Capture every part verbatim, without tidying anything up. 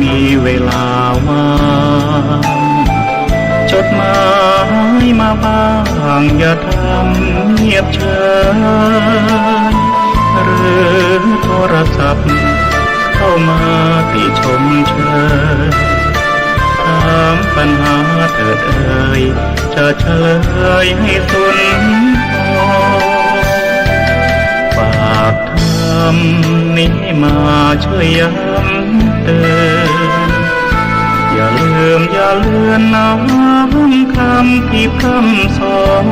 มีเวลาว่าง จดหมายมาบ้าง อย่าทำเงียบเฉย หรือโทรศัพท์เข้ามาติชมเชย ถามปัญหาเถิดเอ่ย จะเฉลยให้สุนทร ฝากธรรมนี้มาช่วยย้ำเตือน อย่าลืมอย่าเลือนน้อมคำที่พร่ำสอน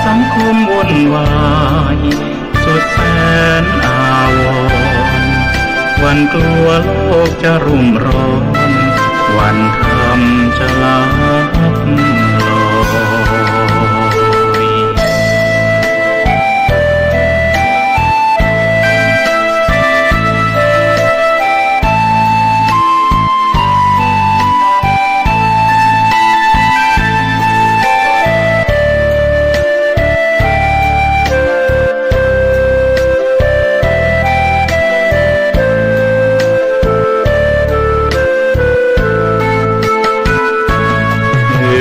สังคมวุ่นวายสุดแสนอาวรณ์ หวั่นกลัวโลกจะรุ่มร้อน วันธรรมจะลับลอ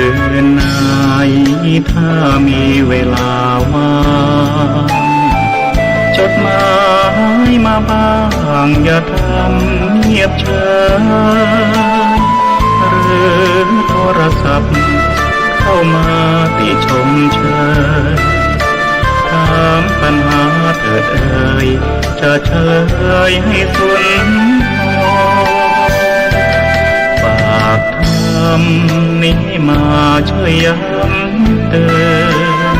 ย คืนไหนถ้ามีเวลาว่าง จดหมายมาบ้าง อย่าทำเงียบเฉย หรือโทรศัพท์เข้ามาติชมเชย ถามปัญหาเถิดเอ่ย จะเฉลยให้สุนทร ฝากธรรมนี้มาช่วยย้ำเตือน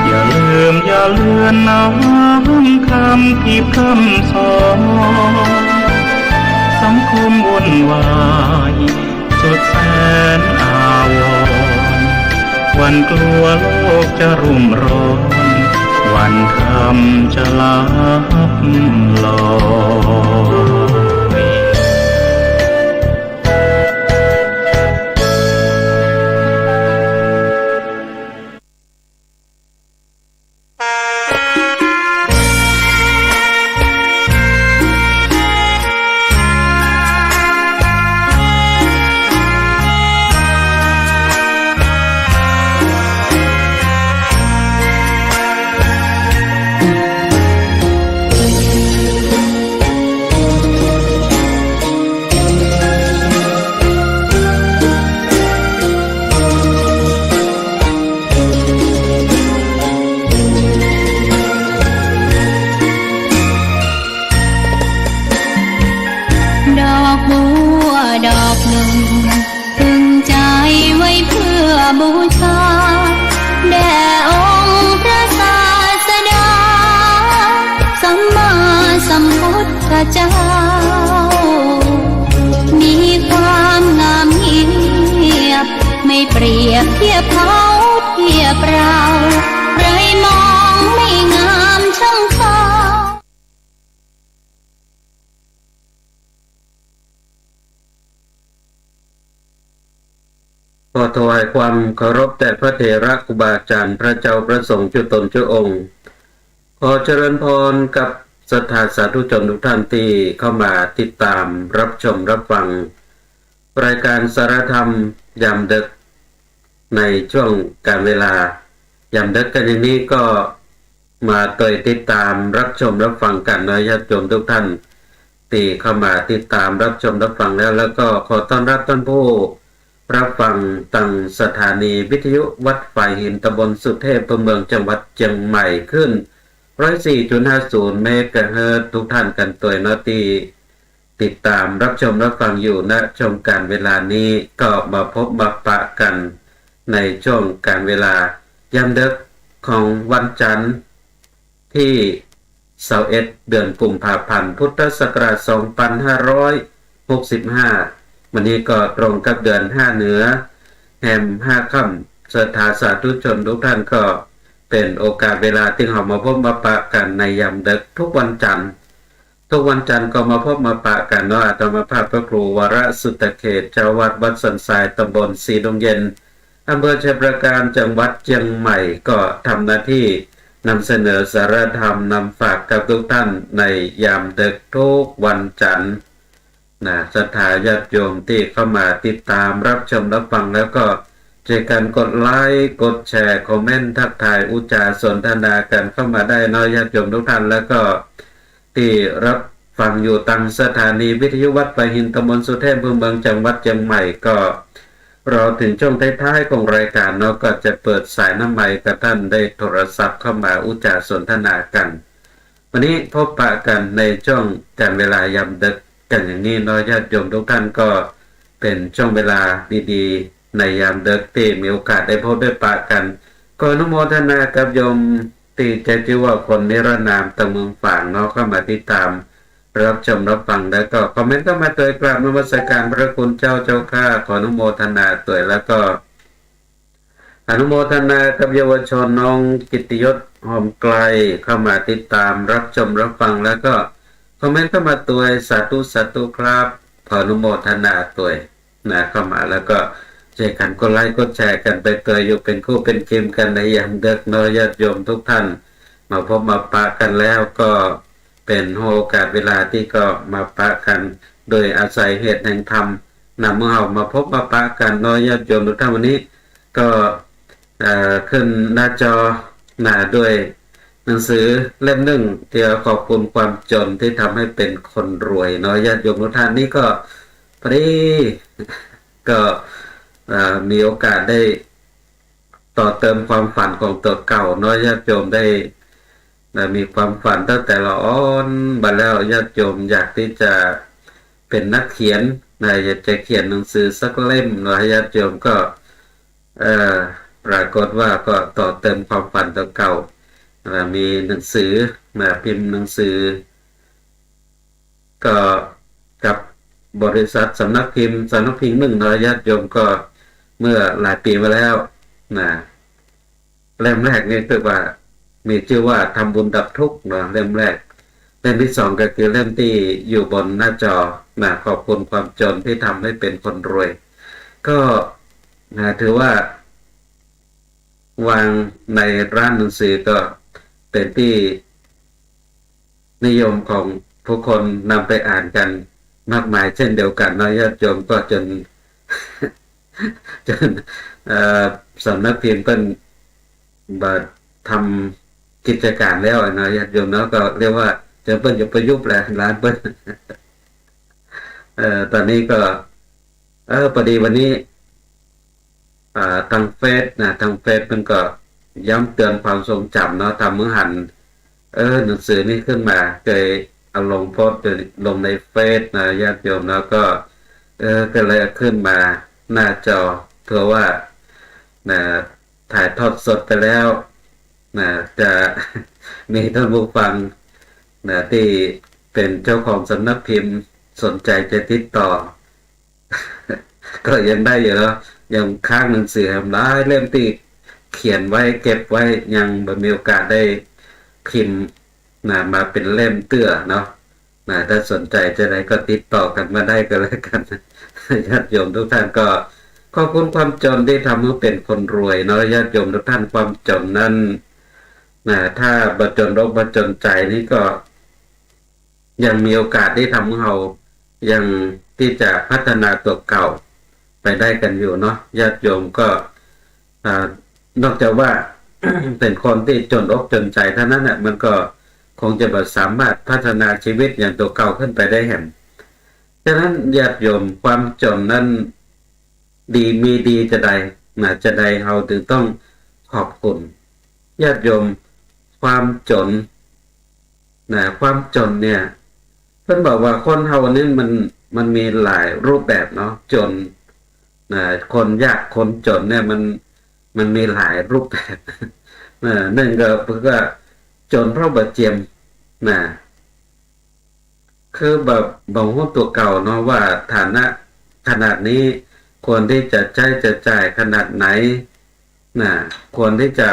อย่าลืมอย่าเลือนน้อมคำที่พร่ำสอน สังคมวุ่นวายสุดแสนอาวรณ์ หวั่นกลัวโลกจะรุ่มร้อน วันธรรมจะลับลอย ดอกบัวดอกหนึ่ง พึงใจไว้เพื่อบูชา แด่องค์พระศาสดา สัมมาสัมพุทธเจ้า มีความงามเงียบ ไม่เปรียบเทียบเขาเทียบเรา ใครมองไม่งามช่างเศร้า ขอถวายความเคารพแด่พระเถระครูบาอาจารย์ พระเจ้าพระสงฆ์จุ๊ตนจุ๊องค์ ขอเจริญพรกับศรัทธาสาธุชนทุกท่านที่เข้ามาติดตามรับชมรับฟังรายการสาระธรรมยามดึก ในช่วงกาลเวลายามดึกกั๋นอย่างนี้ก็มาตวยติดตามรับชมรับฟังกั๋นเนาะ ญาติโยมทุกท่าน ตี้เข้ามาติดตามรับชมรับฟังแล้ว แล้วก็ขอต้อนรับต้านผู้รับฟังตังสถานีวิทยุวัดฝายหิน ตำบลสุเทพ อำเภอเมือง จังหวัดเจียงใหม่ คลื่นร้อยสี่จุดห้าศูนย์เมกะเฮิรตซ์ทุกท่านกั๋นตวยเนาะ ตี้ ติดตามรับชมรับฟังอยู่ ณ ช่วงกาลเวลานี้ ก็มาพบมาปะกั๋นในช่วงกาลเวลายามดึกของวันจันทร์ตี้ซาวเอ็ด เดือนกุมภาพันธ์ พุทธศักราชสองพันห้าร้อยหกสิบห้า วันนี้ก็ตรงกับเดือนห้าเหนือ แฮมห้าค่ำ ศรัทธาสาธุชนทุกท่านก็เป๋นโอกาสเวลาตี้เฮามาพบมาปะกั๋นในยามดึกทุกวันจันทร์ ทุกวันจันทร์ก็มาพบมาปะกั๋นเนาะ อาตมาภาพพระครูวรสุตเขต เจ้าวัดวัดสันทราย ตำบลสีดงเย็น อำเภอชัยปราการ จังหวัดเจียงใหม่ ก็ทำหน้าตี้นำเสนอสาระธรรมนำฝากกับทุกท่านในยามดึกทุกวันจันทร์ นะ ศรัทธาญาติโยมตี้เข้ามาติดตามรับชมรับฟังแล้วก็ ช่วยกั๋นกดไลก์ กดแชร์ คอมเมนต์ ทักทาย อุจจาสนทนากั๋นเข้ามาได้เนาะ ญาติโยมทุกท่าน แล้วก็ตี้รับฟังอยู่ตางสถานีวิทยุวัดป่าหิน ตำบลสุเทพ อำเภอเมือง จังหวัดเจียงใหม่ ก็รอเถิงช่วงท้ายๆ ของรายก๋านเนาะ ก็จะเปิดสายน้ำไมค์ กะต้านได้โทรศัพท์เข้ามาอุจจาสนทนากั๋น วันนี้พบปะกั๋นในช่วงก๋านเวลายามดึกกั๋นอย่างนี้เนาะ ญาติโยมทุกท่าน ก็เป๋นช่วงเวลาดีๆ ในยามดึกตี้มีโอกาสได้พบได้ปะกั๋น ขออนุโมทนากับโยมตี้ใจ๊จื้อว่าคนนิรนาม ตางเมืองฝางเนาะ เข้ามาติดตามรับชมรับฟัง แล้วก็คอมเมนต์เข้ามาตวย กราบนมัสก๋านพระคุณเจ้า เจ้าข้า ขออนุโมทนาตวย แล้วก็ อนุโมทนากับเยาวชนน้องกิตติยศ หอมไกล เข้ามาติดตามรับชมรับฟัง แล้วก็คอมเมนต์เข้ามาตวย สาธุ สาธุครับ ขออนุโมทนาตวยนะ เข้ามาแล้วก็ช่วยกั๋นกดไลก์ กดแชร์กั๋นไปตวย อยู่เป๋นคู่เป๋นคีมกั๋นในยามดึกเนาะ ญาติโยมทุกท่าน มาพบมาปะกั๋นแล้วก็เป๋นหัวโอกาสเวลาตี้ก็มาปะกั๋น โดยอาศัยเหตุแห่งธรรม นำหมู่เฮามาพบมาปะกั๋นเนาะ ญาติโยมทุกท่าน วันนี้ ก็ เอ่อ ขึ้นหน้าจอนะ ด้วยหนังสือเล่มนึ่ง ตี้ว่าขอบคุณความจนที่ทำให้เป็นคนรวยเนาะ ญาติโยมทุกท่าน นี่ก็พอดี ก็ เอ่อ มีโอกาสได้ต่อเติมความฝันของตั๋วเก่าเนาะ ญาติโยมได้ นะ มีความฝันตั้งแต่ละอ่อนมาแล้ว ญาติโยมอยากตี้จะเป๋นนักเขียนนะ อยากจะเขียนหนังสือสักเล่มเนาะ ญาติโยมก็ เอ่อ ปรากฏว่าก็ต่อเติมความฝันตั๋วเก่านะ มีหนังสือนะ พิมพ์หนังสือ ก็กับบริษัทสำนักพิมพ์ สำนักพิมพ์นึ่งเนาะ ญาติโยม ก็เมื่อหลายปี๋มาแล้วนะ เล่มแรกนี่ถือว่ามีจื้อว่าทำบุญดับทุกข์เนาะ เล่มแรก เล่มตี้สองก็คือเล่มตี้อยู่บนหน้าจอนะ ขอบคุณความจนที่ทำให้เป็นคนรวย ก็นะ ถือว่าวางในร้านหนังสือก็เป๋นตี้นิยมของผู้คนนำไปอ่านกั๋นมากมายเช่นเดียวกั๋นเนาะ ญาติโยม ก็จ๋น จ๋น เอ่อ สำนักพิมพ์เปิ้นบ่ทำกิจก๋านแล้วเนาะ ญาติโยมเนาะ ก็เรียกว่าจ๋นเปิ้นจะประยุบแหละ ร้านเปิ้น เอ่อ ต๋อนนี้ก็ เออ พอดีวันนี้ อ่า ตางเฟซนะ ตางเฟซมันก็ย้ำเตือนความทรงจ๋ำเนาะ ทำหื้อหัน เออ หนังสือนี่ขึ้นมา เกยเอาลงโพสต์ลงในเฟซนะ ญาติโยม แล้วก็ เออ ก็เลยเอาขึ้นมาหน้าจอ เผื่อว่า นะ ถ่ายทอดสดไปแล้ว นะ จะมีท่านผู้ฟัง นะ ตี้เป๋นเจ้าของสำนักพิมพ์ สนใจ๋จะติดต่อ ก็ยังได้อยู่เนาะ ยังค้างหนังสือหลายเล่มตี้เขียนไว้เก็บไว้ ยังบ่มีโอกาสได้พิมพ์นะ มาเป๋นเล่มเตื้อเนาะ นะ ถ้าสนใจ๋จะใดก็ติดต่อกั๋นมาได้ก็แล้วกั๋น ญาติโยมทุกท่าน ก็ขอบคุณความจ๋นตี้ทำหื้อเป๋นคนรวยเนาะ ญาติโยมทุกท่าน ความจ๋นนั้นนะ ถ้าบ่จ๋นอกบ่จ๋นใจ๋นี่ก็ ยังมีโอกาสตี้ทำหื้อเฮายังตี้จะพัฒนาตั๋วเก่าไปได้กั๋นอยู่เนาะ ญาติโยม ก็ อ่า นอกจากว่า เป๋นคนตี้จ๋นอกจ๋นใจ๋เต้านั้นน่ะ มันก็คงจะบ่สามารถพัฒนาชีวิตอย่างตั๋วเก่าขึ้นไปได้แหม ฉะนั้นญาติโยม ความจ๋นนั้นดี มีดีจาใดนะ จาใดเฮาเถิงต้องขอบคุณ ญาติโยม ความจ๋น นะ ความจ๋นเนี่ย เปิ้นบอกว่าคนเฮานี่มัน มันมีหลายรูปแบบเนาะ จ๋น นะ คนยากคนจ๋นเนี่ยมัน มันมีหลายรูปแบบ นะ นึ่งก็ ก็จ๋นเพราะบ่เจียม นะ คือแบบบ่ฮู้ตั๋วเก่าเนาะ ว่าฐานะขนาดนี้ควรตี้จะใจ๊จะจ่ายขนาดไหน นะ ควรตี้จะ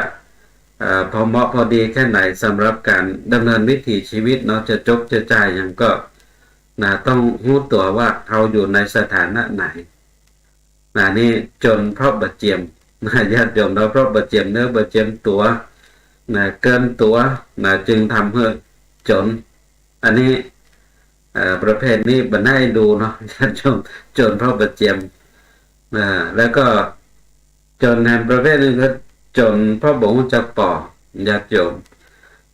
เอ่อ พอเหมาะพอดีแค่ไหนสำหรับก๋านดำเนินวิถีชีวิตเนาะ จะจกจะจ่ายหยังก็ นะ ต้องฮู้ตั๋วว่าเฮาอยู่ในสถานะไหน นะ นี่จ๋นเพราะบ่เจียม นะ ญาติโยมเนาะ เพราะบ่เจียมเนื้อบ่เจียมตั๋ว นะ เกินตั๋ว นะ จึงทำหื้อจ๋น อันนี้ เอ่อ ประเภทนี้บ่น่าเอ็นดูเนาะ ญาติโยม จ๋นเพราะบ่เจียม อ่า แล้วก็จ๋นแหมประเภทนึ่งก็จ๋นเพราะบ่ฮู้จักปอ ญาติโยม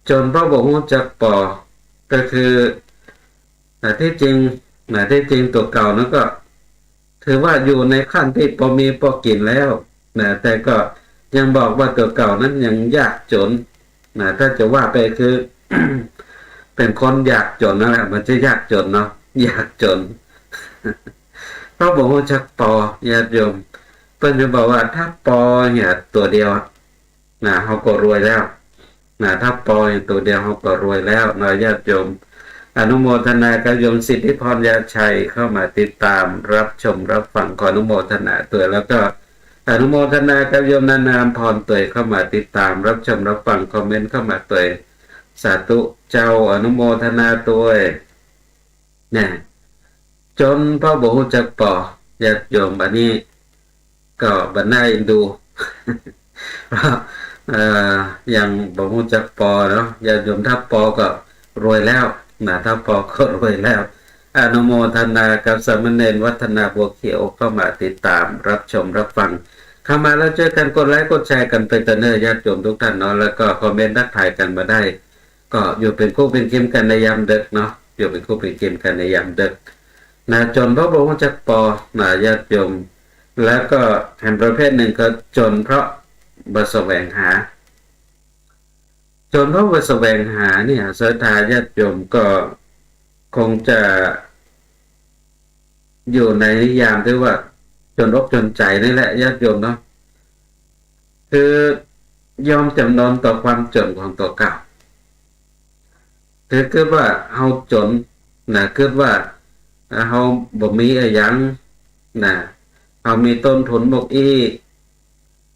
จ๋นเพราะบ่ฮู้จักปอ ก็คือ อ่า ตี้จริง อ่า ตี้จริงตั๋วเก่านั้นก็ ถือว่าอยู่ในขั้นตี้ปอมีปอกิ๋นแล้วนะ แต่ก็ยังบอกว่าตั๋วเก่านั้นยังยากจ๋นนะ ถ้าจะว่าไปคือ เป๋นคนอยากจ๋นนั่นแหละ บ่ใจ้ยากจ๋นเนาะ อยากจ๋น เพราะบ่ฮู้จักปอ ญาติโยม เปิ้นจะบอกว่าถ้าปอเหียตั๋วเดียวอะ นะ เฮาก็รวยแล้วนะ ถ้าปออยู่ตั๋วเดียวเฮาก็รวยแล้วนะ ญาติโยม อนุโมทนากับโยมสิทธิพร ยาชัย เข้ามาติดตามรับชมรับฟัง ขออนุโมทนาตวย แล้วก็อนุโมทนากับโยมนานามพรตวย เข้ามาติดตามรับชมรับฟัง คอมเมนต์เข้ามาตวย สาธุเจ้า อนุโมทนาตวย เนี่ย จ๋นเพราะบ่ฮู้จักปอ ญาติโยม อันนี้ก็บ่น่าเอ็นดู เพราะ เอ่อ ยังบ่ฮู้จักปอเนาะ ญาติโยม ถ้าปอก็รวยแล้วนะ ถ้าปอก็รวยแล้ว อนุโมทนากับสามเณรวัฒนาบัวเขียว เข้ามาติดตามรับชมรับฟัง เข้ามาแล้วจ้วยกั๋นกดไลก์กดแชร์กั๋นไปเต๊อะเน่อ ญาติโยมทุกท่านเนาะ แล้วก็คอมเมนต์ทักทายกั๋นมาได้ ก็อยู่เป๋นคู่เป๋นเคียงกั๋นในยามดึกเนาะ อยู่เป๋นคู่เป๋นเคียงกั๋นในยามดึกนะ จ๋นเพราะบ่ฮู้จักปอนะ ญาติโยม แล้วก็แหมประเภทนึ่งก็จ๋นเพราะบ่แสวงหา จ๋นเพราะบ่แสวงหาเนี่ย ศรัทธาญาติโยมก็คงจะ อยู่ในนิยามตี้ว่าจ๋นอกจ๋นใจ๋นี่แหละ ญาติโยมเนาะ คือยอมจ๋ำนนต่อความจ๋นของตั๋วเก่า คือกึ๊ดว่าเฮาจ๋นนะ กึ๊ดว่าเฮาบ่มีอะหยังนะ เฮามีต้นทุนหมกอี้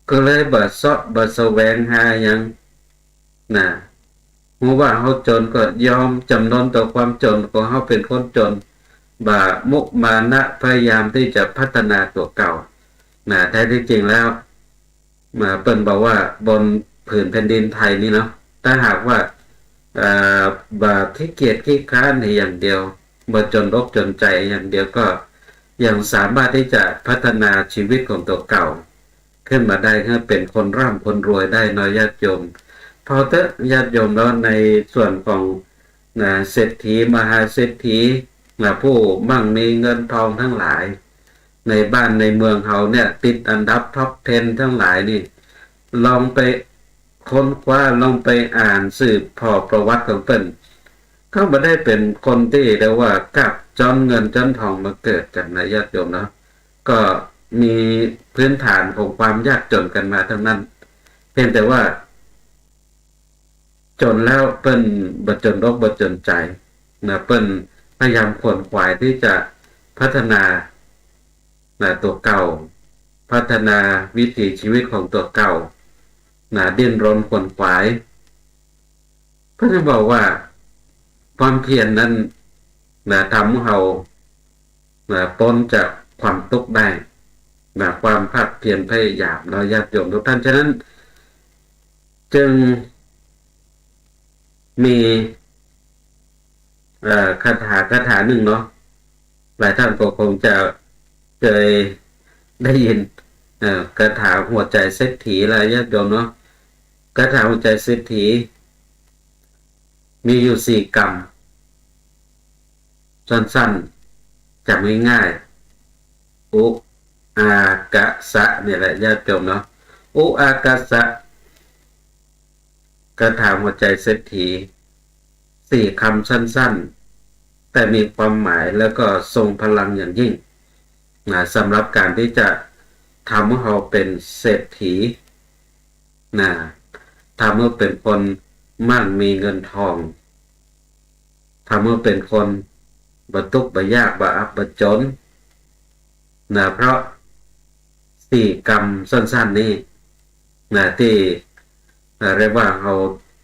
ก็เลยบ่เซาะบ่แสวงหาหยังนะ ฮู้ว่าเฮาจ๋นก็ยอมจ๋ำนนต่อความจ๋นของเฮา เป๋นคนจ๋น บ่มุมานะพยายามตี้จะพัฒนาตั๋วเก่านะ แท้ตี้จริงแล้ว มาเปิ้นบอกว่าบนผืนแผ่นดินไทยนี่เนาะ ถ้าหากว่า เอ่อ บ่ขี้เกียจขี้คร้านอย่างเดียว บ่จ๋นอกจ๋นใจ๋อย่างเดียว ก็ยังสามารถตี้จะพัฒนาชีวิตของตั๋วเก่า ขึ้นมาได้ หื้อเป๋นคนร่ำคนรวยได้เนาะ ญาติโยม พอเต๊อะ ญาติโยมเนาะ ในส่วนของ นะ เศรษฐีมหาเศรษฐี นะ ผู้มั่งมีเงินทองตังหลาย ในบ้านในเมืองเฮาเนี่ย ติดอันดับ top ten ตังหลายนี่ ลองไปค้นคว้า ลองไปอ่านสืบผ่อประวัติของเปิ้น ก็บ่ได้เป๋นคนตี้เรียกว่ากาบจ๊อนเงินจ๊อนทองมาเกิดกั๋นนะ ญาติโยมเนาะ ก็มีพื้นฐานของความยากจ๋นกั๋นมาตังนั้น เพียงแต่ว่า จ๋นแล้วเปิ้นบ่จ๋นอกบ่จ๋นใจ๋นะ เปิ้นพยายามขวนขวายตี้จะพัฒนานะตั๋วเก่า พัฒนาวิถีชีวิตของตั๋วเก่านะ ดิ้นรนขวนขวาย เปิ้นจะบอกว่าความเพียรนั้นนะ ทำหื้อเฮา นะ ป๊นจากความตุ๊กข์ได้นะ ความภาคเพียรพยายามเนาะ ญาติโยมทุกท่าน ฉะนั้น จึงมี เอ่อ คาถา คาถานึ่งเนาะ หลายท่านก็คงจะเคยได้ยิน เอ่อ คาถาหัวใจ๋เศรษฐีละ ญาติโยมเนาะ คาถาหัวใจ๋เศรษฐี มีอยู่สี่กำ สั้นๆ จ๋ำง่ายๆ อุ อา กะ สะ เนี่ยแหละ ญาติโยมเนาะ อุ อา กะ สะ คาถาหัวใจ๋เศรษฐี สี่กำสั้นๆ แต่มีความหมายแล้วก็ทรงพลังอย่างยิ่งนะ สำหรับการตี้จะทำหื้อเฮาเป๋นเศรษฐี นะ ทำหื้อเป๋นคนมั่งมีเงินทอง ทำหื้อเป๋นคนบ่ตุ๊กข์บ่ยาก บ่อับบ่จ๋นนะ เพราะสี่กำสั้นๆ นี้นะ ตี้ อ่า เรียกว่าเฮา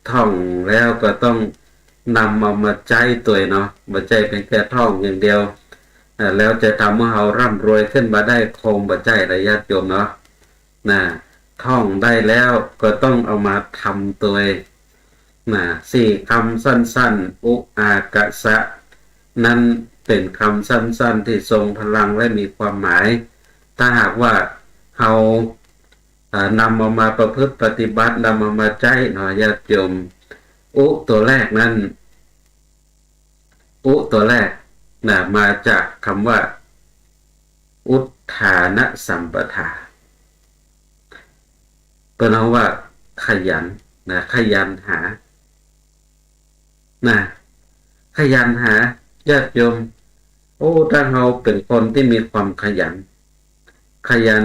ท่องแล้วก็ต้องนำเอามาใจ๊ตวยเนาะ บ่ใจ้เพียงแค่ท่องอย่างเดียว อ่า แล้วจะทำหื้อเฮาร่ำรวยขึ้นมาได้คงบ่ใจ้ละ ญาติโยมเนาะ นะ ท่องได้แล้วก็ต้องเอามาทำตวย นะ สี่กำสั้นๆ อุ อา กะ สะ นั้นเป๋นกำสั้นๆ ตี้ทรงพลังและมีความหมาย ถ้าหากว่าเฮา อ่า นำเอามาประพฤติปฏิบัติ นำเอามาใจ๊เนาะ ญาติโยม อุตัวแรกนั้น อุตัวแรกนะ มาจากกำว่า อุทธานสัมปทา เปิ้นฮ้องว่าขยันนะ ขยันหานะ ขยันหา ญาติโยม โอ้ ถ้าเฮาเป๋นคนตี้มีความขยัน ขยัน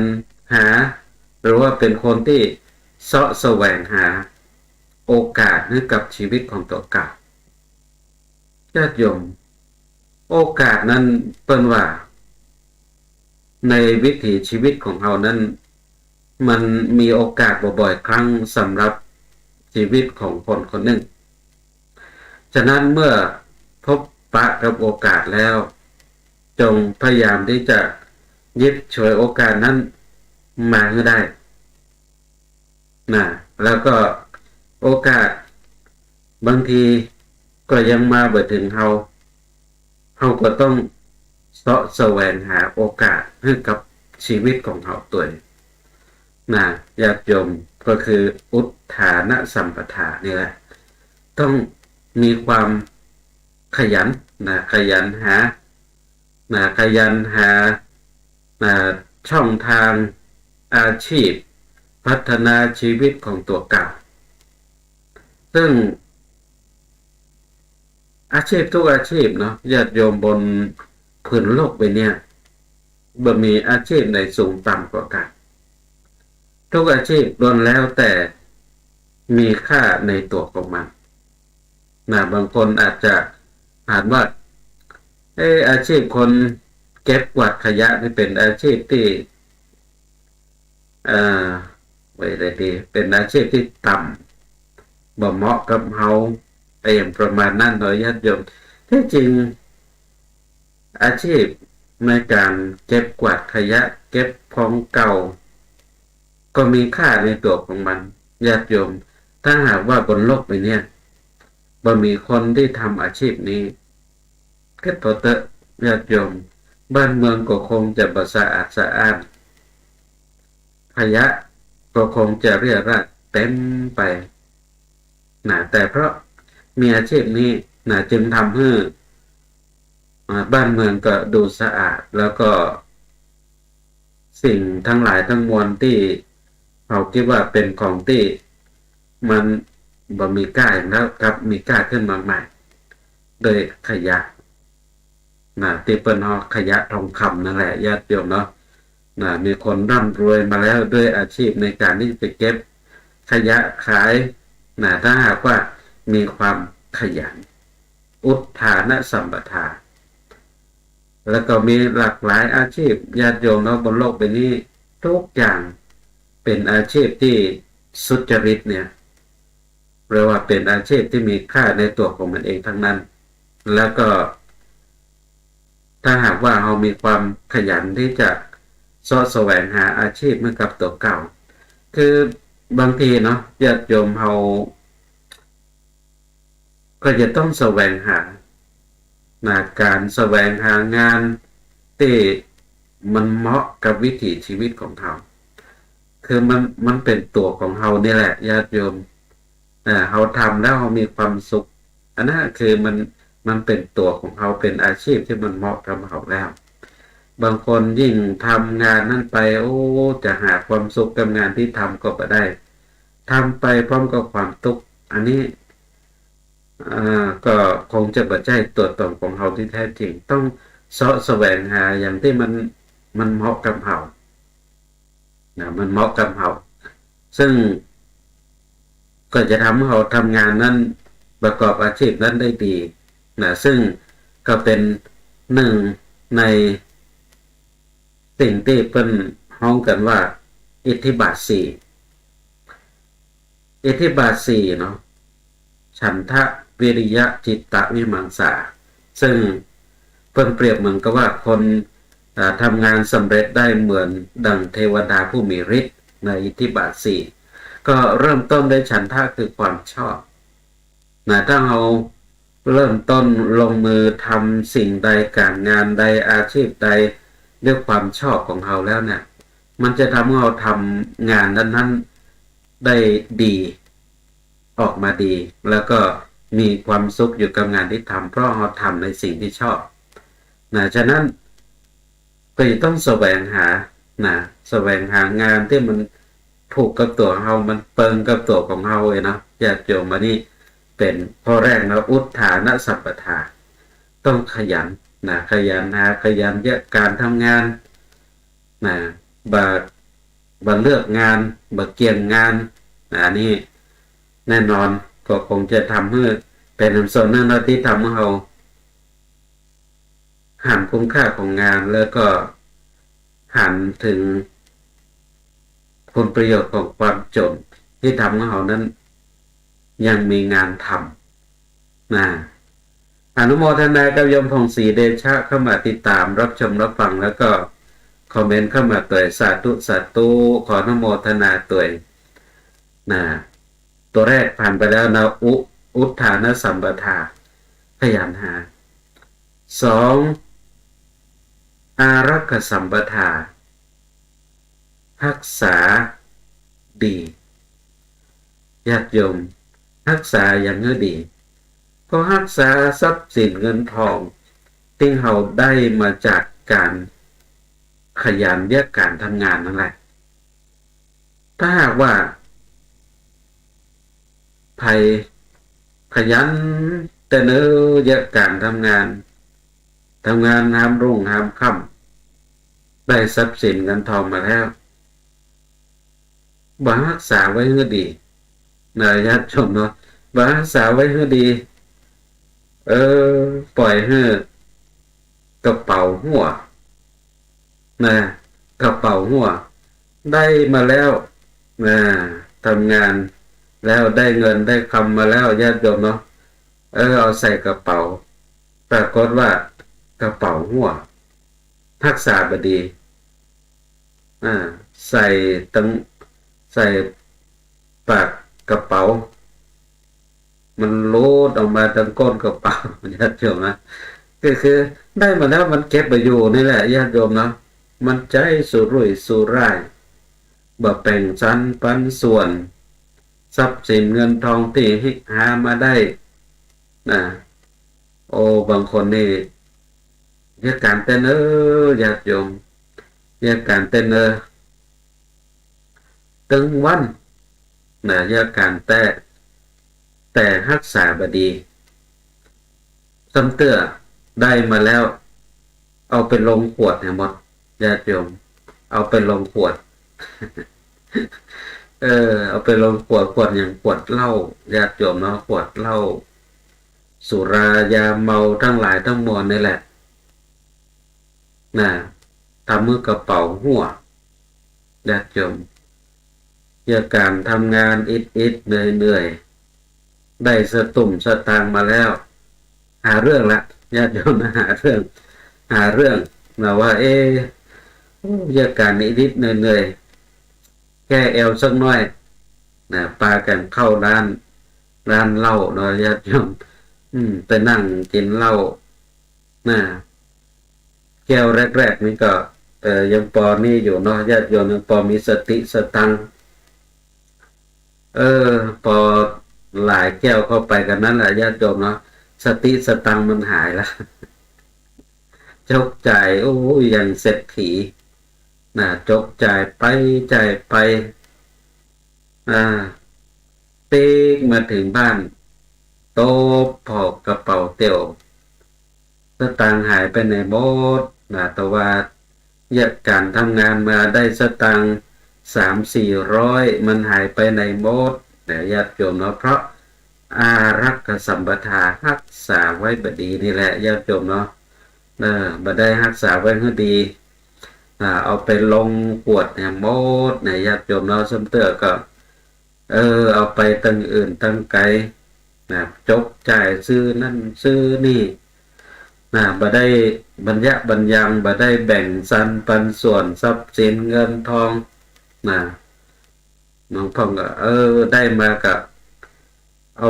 หา หรือว่าเป๋นคนตี้เซาะแสวงหาโอกาสหื้อกับชีวิตของตั๋วเก่า ญาติโยม โอกาสนั้นเปิ้นว่า ในวิถีชีวิตของเฮานั้น มันมีโอกาสบ่อยๆ ครั้งสำหรับชีวิตของคนคนนึ่ง ฉะนั้นเมื่อพบปะกับโอกาสแล้ว จงพยายามตี้จะหยิบฉวยโอกาสนั้นมาหื้อได้ นะ แล้วก็โอกาสบางทีก็ยังมาบ่เถิงเฮา เฮาก็ต้องเซาะแสวงหาโอกาสหื้อกับชีวิตของเฮาตวยนะ ญาติโยม ก็คืออุทธานสัมปทานี่แหละ ต้องมีความขยันนะ ขยันหานะ ขยันหานะ ช่องทางอาชีพ พัฒนาชีวิตของตั๋วเก่า ซึ่งอาชีพทุกอาชีพเนาะ ญาติโยม บนผืนโลกใบเนี้ย บ่มีอาชีพไหนสูงต่ำกว่ากั๋น ทุกอาชีพล้วนแล้วแต่มีค่าในตั๋วของมันนะ บางคนอาจจะถามว่า เอ๊ะ อาชีพคนเก็บกวาดขยะนี่เป๋นอาชีพตี้ เอ่อ ว่าจะไงดี เป๋นอาชีพตี้ต่ำ บ่เหมาะกับเฮา อะหยังประมาณนั้นเนาะ ญาติโยม ที่จริง อาชีพในก๋านเก็บกวาดขยะ เก็บของเก่า ก็มีค่าในตั๋วของมัน ญาติโยม ถ้าหากว่าบนโลกใบเนี้ย บ่มีคนตี้ทำอาชีพนี้ กึ๊ดผ่อเต๊อะ ญาติโยม บ้านเมืองก็คงจะบ่สะอาดสะอ้าน ขยะก็คงจะเรี่ยราดเต็มไปนะ แต่เพราะมีอาชีพนี้นะ จึงทำหื้อ อ่า บ้านเมืองก็ดูสะอาด แล้วก็สิ่งทั้งหลายทั้งมวลตี้เฮาคิดว่าเป๋นของตี้มันบ่มีก้าหยังแล้ว กลับมีก้าขึ้นมาใหม่ โดยขยะ นะ ตี้เปิ้นฮ้องขยะทองคำนั่นแหละ ญาติโยมเนาะ นะ มีคนร่ำรวยมาแล้วด้วยอาชีพในก๋านตี้ไปเก็บขยะขาย นะ ถ้าหากว่ามีความขยัน อุทธานสัมปทา แล้วก็มีหลากหลายอาชีพ ญาติโยมเนาะ บนโลกใบนี้ ทุกอย่างเป๋นอาชีพตี้สุจริตเนี่ย เรียกว่าเป๋นอาชีพตี้มีค่าในตั๋วของมันเองทั้งนั้น แล้วก็ ถ้าหากว่าเฮามีความขยันตี้จะเซาะแสวงหาอาชีพหื้อกับตั๋วเก่า คือบางทีเนาะ ญาติโยมเฮา ก็จะต้องแสวงหา นะ ก๋านแสวงหางานตี้มันเหมาะกับวิถีชีวิตของเฮา คือมัน มันเป๋นตั๋วของเฮานี่แหละ ญาติโยม อ่า เฮาทำแล้วเฮามีความสุข อันนั้นคือมัน มันเป๋นตั๋วของเฮา เป๋นอาชีพตี้มันเหมาะกับเฮาแล้ว บางคนยิ่งทำงานนั้นไป โอ้ จะหาความสุขกับงานตี้ทำก็บ่ได้ ทำไปพร้อมกับความตุ๊กข์ อันนี้ อ่า ก็คงจะบ่ใจ้ตั๋วต๋นของเฮาตี้แต๊จริง ต้องเซาะแสวงหาอย่างตี้มัน มันเหมาะกับเฮา นะ มันเหมาะกับเฮา ซึ่งก็จะทำหื้อเฮาทำงานนั้น ประกอบอาชีพนั้นได้ดี นะ ซึ่งก็เป๋นนึ่งในสิ่งตี้เปิ้นฮ้องกั๋นว่าอิทธิบาทสี่ อิทธิบาทสี่เนาะ ฉันทะ วิริยะ จิตตะ วิมังสา ซึ่งเปิ้นเปรียบเหมือนกับว่าคน อ่า ทำงานสำเร็จได้เหมือนดั่งเทวดาผู้มีฤทธิ์ในอิทธิบาทสี่ ก็เริ่มต้นด้วยฉันทะคือความชอบ นะ ถ้าเฮา เริ่มต้นลงมือทำสิ่งใด ก๋านงานใด อาชีพใด ด้วยความชอบของเฮาแล้วเนี่ย มันจะทำให้เฮาทำงานนั้นๆ ได้ดี ออกมาดี แล้วก็มีความสุขอยู่กับงานที่ทำ เพราะเฮาทำในสิ่งที่ชอบนะ ฉะนั้น ก็จะต้องแสวงหานะ แสวงหางานตี้มันถูกกับตั๋วเฮา มันเปิงกับตั๋วของเฮาเอยเนาะ ญาติโยม อันนี้เป๋นข้อแรกนะ อุทธานสัมปทา ต้องขยันนะ ขยันหา ขยันเยียะก๋านทำงานนะ บ่ บ่เลือกงาน บ่เกี่ยงงานนะ อันนี้แน่นอนก็คงจะทำหื้อเป๋นอันส่วนนึ่งนะ ตี้ทำหื้อเฮา หันคุณค่าของงาน แล้วก็หันถึงคุณประโยชน์ของความจ๋น ตี้ทำหื้อเฮานั้นยังมีงานทำนะ อนุโมทนากับโยมผ่องศรีเดชะ เข้ามาติดตามรับชมรับฟัง แล้วก็คอมเมนต์เข้ามาตวย สาธุ สาธุ ขออนุโมทนาตวยนะ ตั๋วแรกผ่านไปแล้วนะ อุ อุทธานสัมปทา ขยันหา สอง อารักขสัมปทา ฮักษาดี ญาติโยม ฮักษาอย่างหื้อดี ก็ฮักษาทรัพย์สินเงินทอง ตี้เฮาได้มาจากก๋านขยันเยียะก๋านทำงานนั่นแหละ ถ้าหากว่า ใผขยันแต่เนิ่นเยียะก๋านทำงาน ทำงานหามรุ่งหามค่ำ ได้ทรัพย์สินเงินทองมาแล้ว บ่ฮักษาไว้หื้อดีนะ ญาติโยมเนาะ บ่ฮักษาไว้หื้อดี เออ ป่อยหื้อกระเป๋าฮั่ว นะ กระเป๋าฮั่ว ได้มาแล้วนะ ทำงานแล้วได้เงินได้คำมาแล้ว ญาติโยมเนาะ เออ เอาใส่กระเป๋า ปรากฏว่ากระเป๋าฮั่ว ฮักษาบ่ดี อ่า ใส่ตัง ใส่ปากกระเป๋า มันหลุดออกมาตังก้นกระเป๋า ญาติโยมนะ ก็คือได้มาแล้วมันเก็บบ่อยู่นี่แหละ ญาติโยมเนาะ มันใจ๊สุรุ่ยสุร่าย บ่แบ่งสรรปันส่วน ทรัพย์สินเงินทองตี้หามาได้นะ โอ้ บางคนนี่ เยียะก๋านแต่เนิ่น ญาติโยม เยียะก๋านแต่เนิ่น ตึงวันนะ เยียะก๋านแต่ แต่ฮักษาบ่ดี ซ้ำเตื้อได้มาแล้ว เอาไปลงขวดหื้อหมด ญาติโยม เอาไปลงขวด เออ เอาไปลงขวด ขวดหยัง ขวดเหล้า ญาติโยมเนาะ ขวดเหล้า สุรายาเมาตังหลายตังมวลนี่แหละ นะ ทำหื้อกระเป๋าฮั่ว ญาติโยม เยียะก๋านทำงานอิดๆ เหนื่อยๆ ได้สตุ้มสตางค์มาแล้ว หาเรื่องละ ญาติโยมนะ หาเรื่อง หาเรื่องนะ ว่า เอ๊ะ โอ้ เยียะก๋านอิดๆ เหนื่อยๆ แก้แอวสักหน้อยนะ ปากั๋นเข้าร้าน ร้านเหล้าเนาะ ญาติโยม อืม ไปนั่งกิ๋นเหล้า นะ แก้วแรกๆ นี่ก็ เออ ยังปอนี่อยู่เนาะ ญาติโยม ยังปอมีสติสตังค์ เออ ปอหลายแก้วเข้าไปกั๋นนั้นแหละ ญาติโยมเนาะ สติสตังค์มันหายละ จกจ่าย โอ้ย อย่างเศรษฐี นะ จกจ่ายไป จ่ายไป อ่า ปิ๊กมาเถิงบ้าน ตบผ่อกระเป๋าเตียว สตางค์หายไปไหนหมดนะ แต่ว่าเยียะก๋านทำงานมาได้สตางค์สามสี่ร้อย มันหายไปไหนหมดนะ ญาติโยมเนาะ เพราะอารักขสัมปทา ฮักษาไว้บ่ดีนี่แหละ ญาติโยมเนาะ เออ บ่ได้ฮักษาไว้หื้อดี อ่า เอาไปลงขวดแหมหมดนะ ญาติโยมเนาะ ซ้ำเตื้อก็ เออ เอาไปตังอื่นตังไก๋นะ จกจ่ายซื้อนั่นซื้อนี่นะ บ่ได้บรรยะบรรยัง บ่ได้แบ่งสรรปันส่วนทรัพย์สินเงินทองนะ บางพ่องก็ เออ ได้มาก็เอา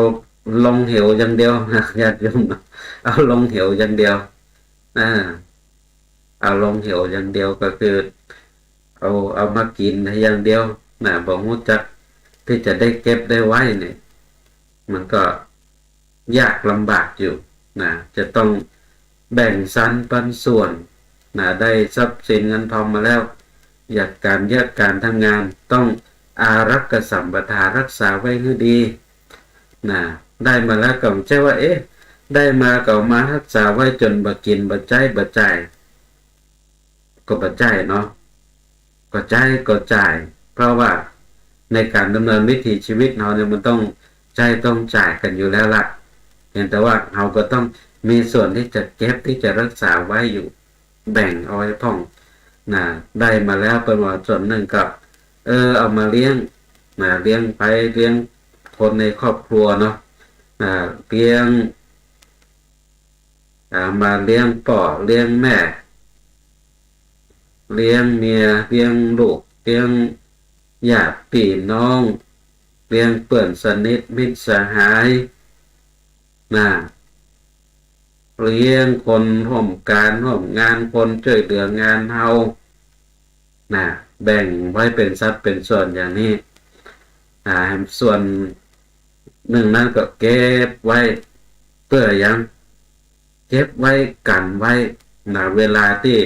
ลงเหวอย่างเดียวนะ ญาติโยมเนาะ เอาลงเหวอย่างเดียว อ่า เอาลงเหวอย่างเดียวก็คือ เอา เอามากิ๋นอย่างเดียวนะ บ่ฮู้จักตี้จะได้เก็บได้ไว้เนี่ย มันก็ยากลำบากอยู่นะ จะต้องแบ่งสรรปันส่วนนะ ได้ทรัพย์สินเงินทองมาแล้ว เยียะก๋าน เยียะก๋านทำงาน ต้องอารักขสัมปทา รักษาไว้หื้อดี นะ ได้มาแล้วก็บ่ใจ้ว่า เอ๊ะ ได้มาก็เอามาฮักษาไว้จ๋นบ่กิ๋น บ่ใจ๊ บ่จ่าย ก็บ่ใจ้เนาะ ก็ใจ๊ก็จ่าย เพราะว่าในก๋านดำเนินวิถีชีวิตเฮาเนี่ย มันต้องใจ๊ต้องจ่ายกั๋นอยู่แล้วล่ะ เพียงแต่ว่าเฮาก็ต้องมีส่วนตี้จะเก็บ ตี้จะรักษาไว้อยู่ แบ่งเอาไว้พ่องนะ ได้มาแล้วเปิ้นว่าส่วนนึ่งก็ เออ เอามาเลี้ยงนะ เลี้ยงใผ เลี้ยงคนในครอบครัวเนาะ อ่า เลี้ยง อ่า มาเลี้ยงป้อเลี้ยงแม่ เลี้ยงเมีย เลี้ยงลูก เลี้ยงญาติปี้น้อง เลี้ยงเปื้อนสนิทมิตรสหายนะ เลี้ยงคนฮ่วมก๋านฮ่วมงาน คนจ้วยเหลืองานเฮานะ แบ่งไว้เป๋นสัดเป๋นส่วนอย่างนี้ อ่า ส่วนนึ่งนั้นก็เก็บไว้ เปื้อหยัง เก็บไว้กั๋นไว้นะ เวลาตี้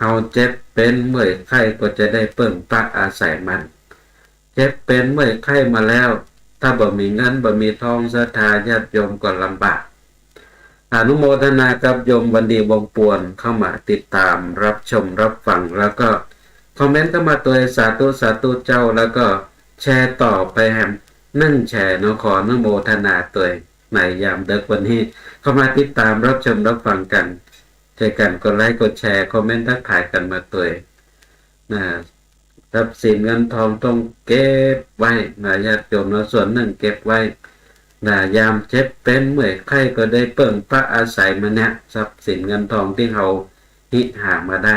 เฮาเจ็บเป๋นเมื่อยไข้ก็จะได้เปิ้งปะอาศัยมัน เจ็บเป๋นเมื่อยไข้มาแล้ว ถ้าบ่มีเงินบ่มีทอง ศรัทธาญาติโยมก็ลำบาก อนุโมทนากับโยมวันดีวงศ์ปวนเข้ามาติดตามรับชมรับฟัง แล้วก็คอมเมนต์เข้ามาตวย สาธุ สาธุเจ้า แล้วก็แชร์ต่อไปแหมนึ่งแชร์เนาะ ขออนุโมทนาตวย ในยามดึกวันนี้ เข้ามาติดตามรับชมรับฟังกั๋น จ้วยกั๋นกดไลก์กดแชร์ คอมเมนต์ทักทายกั๋นมาตวยนะ ทรัพย์สินเงินทองต้องเก็บไว้นะ ญาติโยมเนาะ ส่วนนึ่งเก็บไว้นะ ยามเจ็บเป๋นเมื่อยไข้ก็ได้เปิ้งปะอาศัยมันเนี่ย ทรัพย์สินเงินทองตี้เฮาฮิหามาได้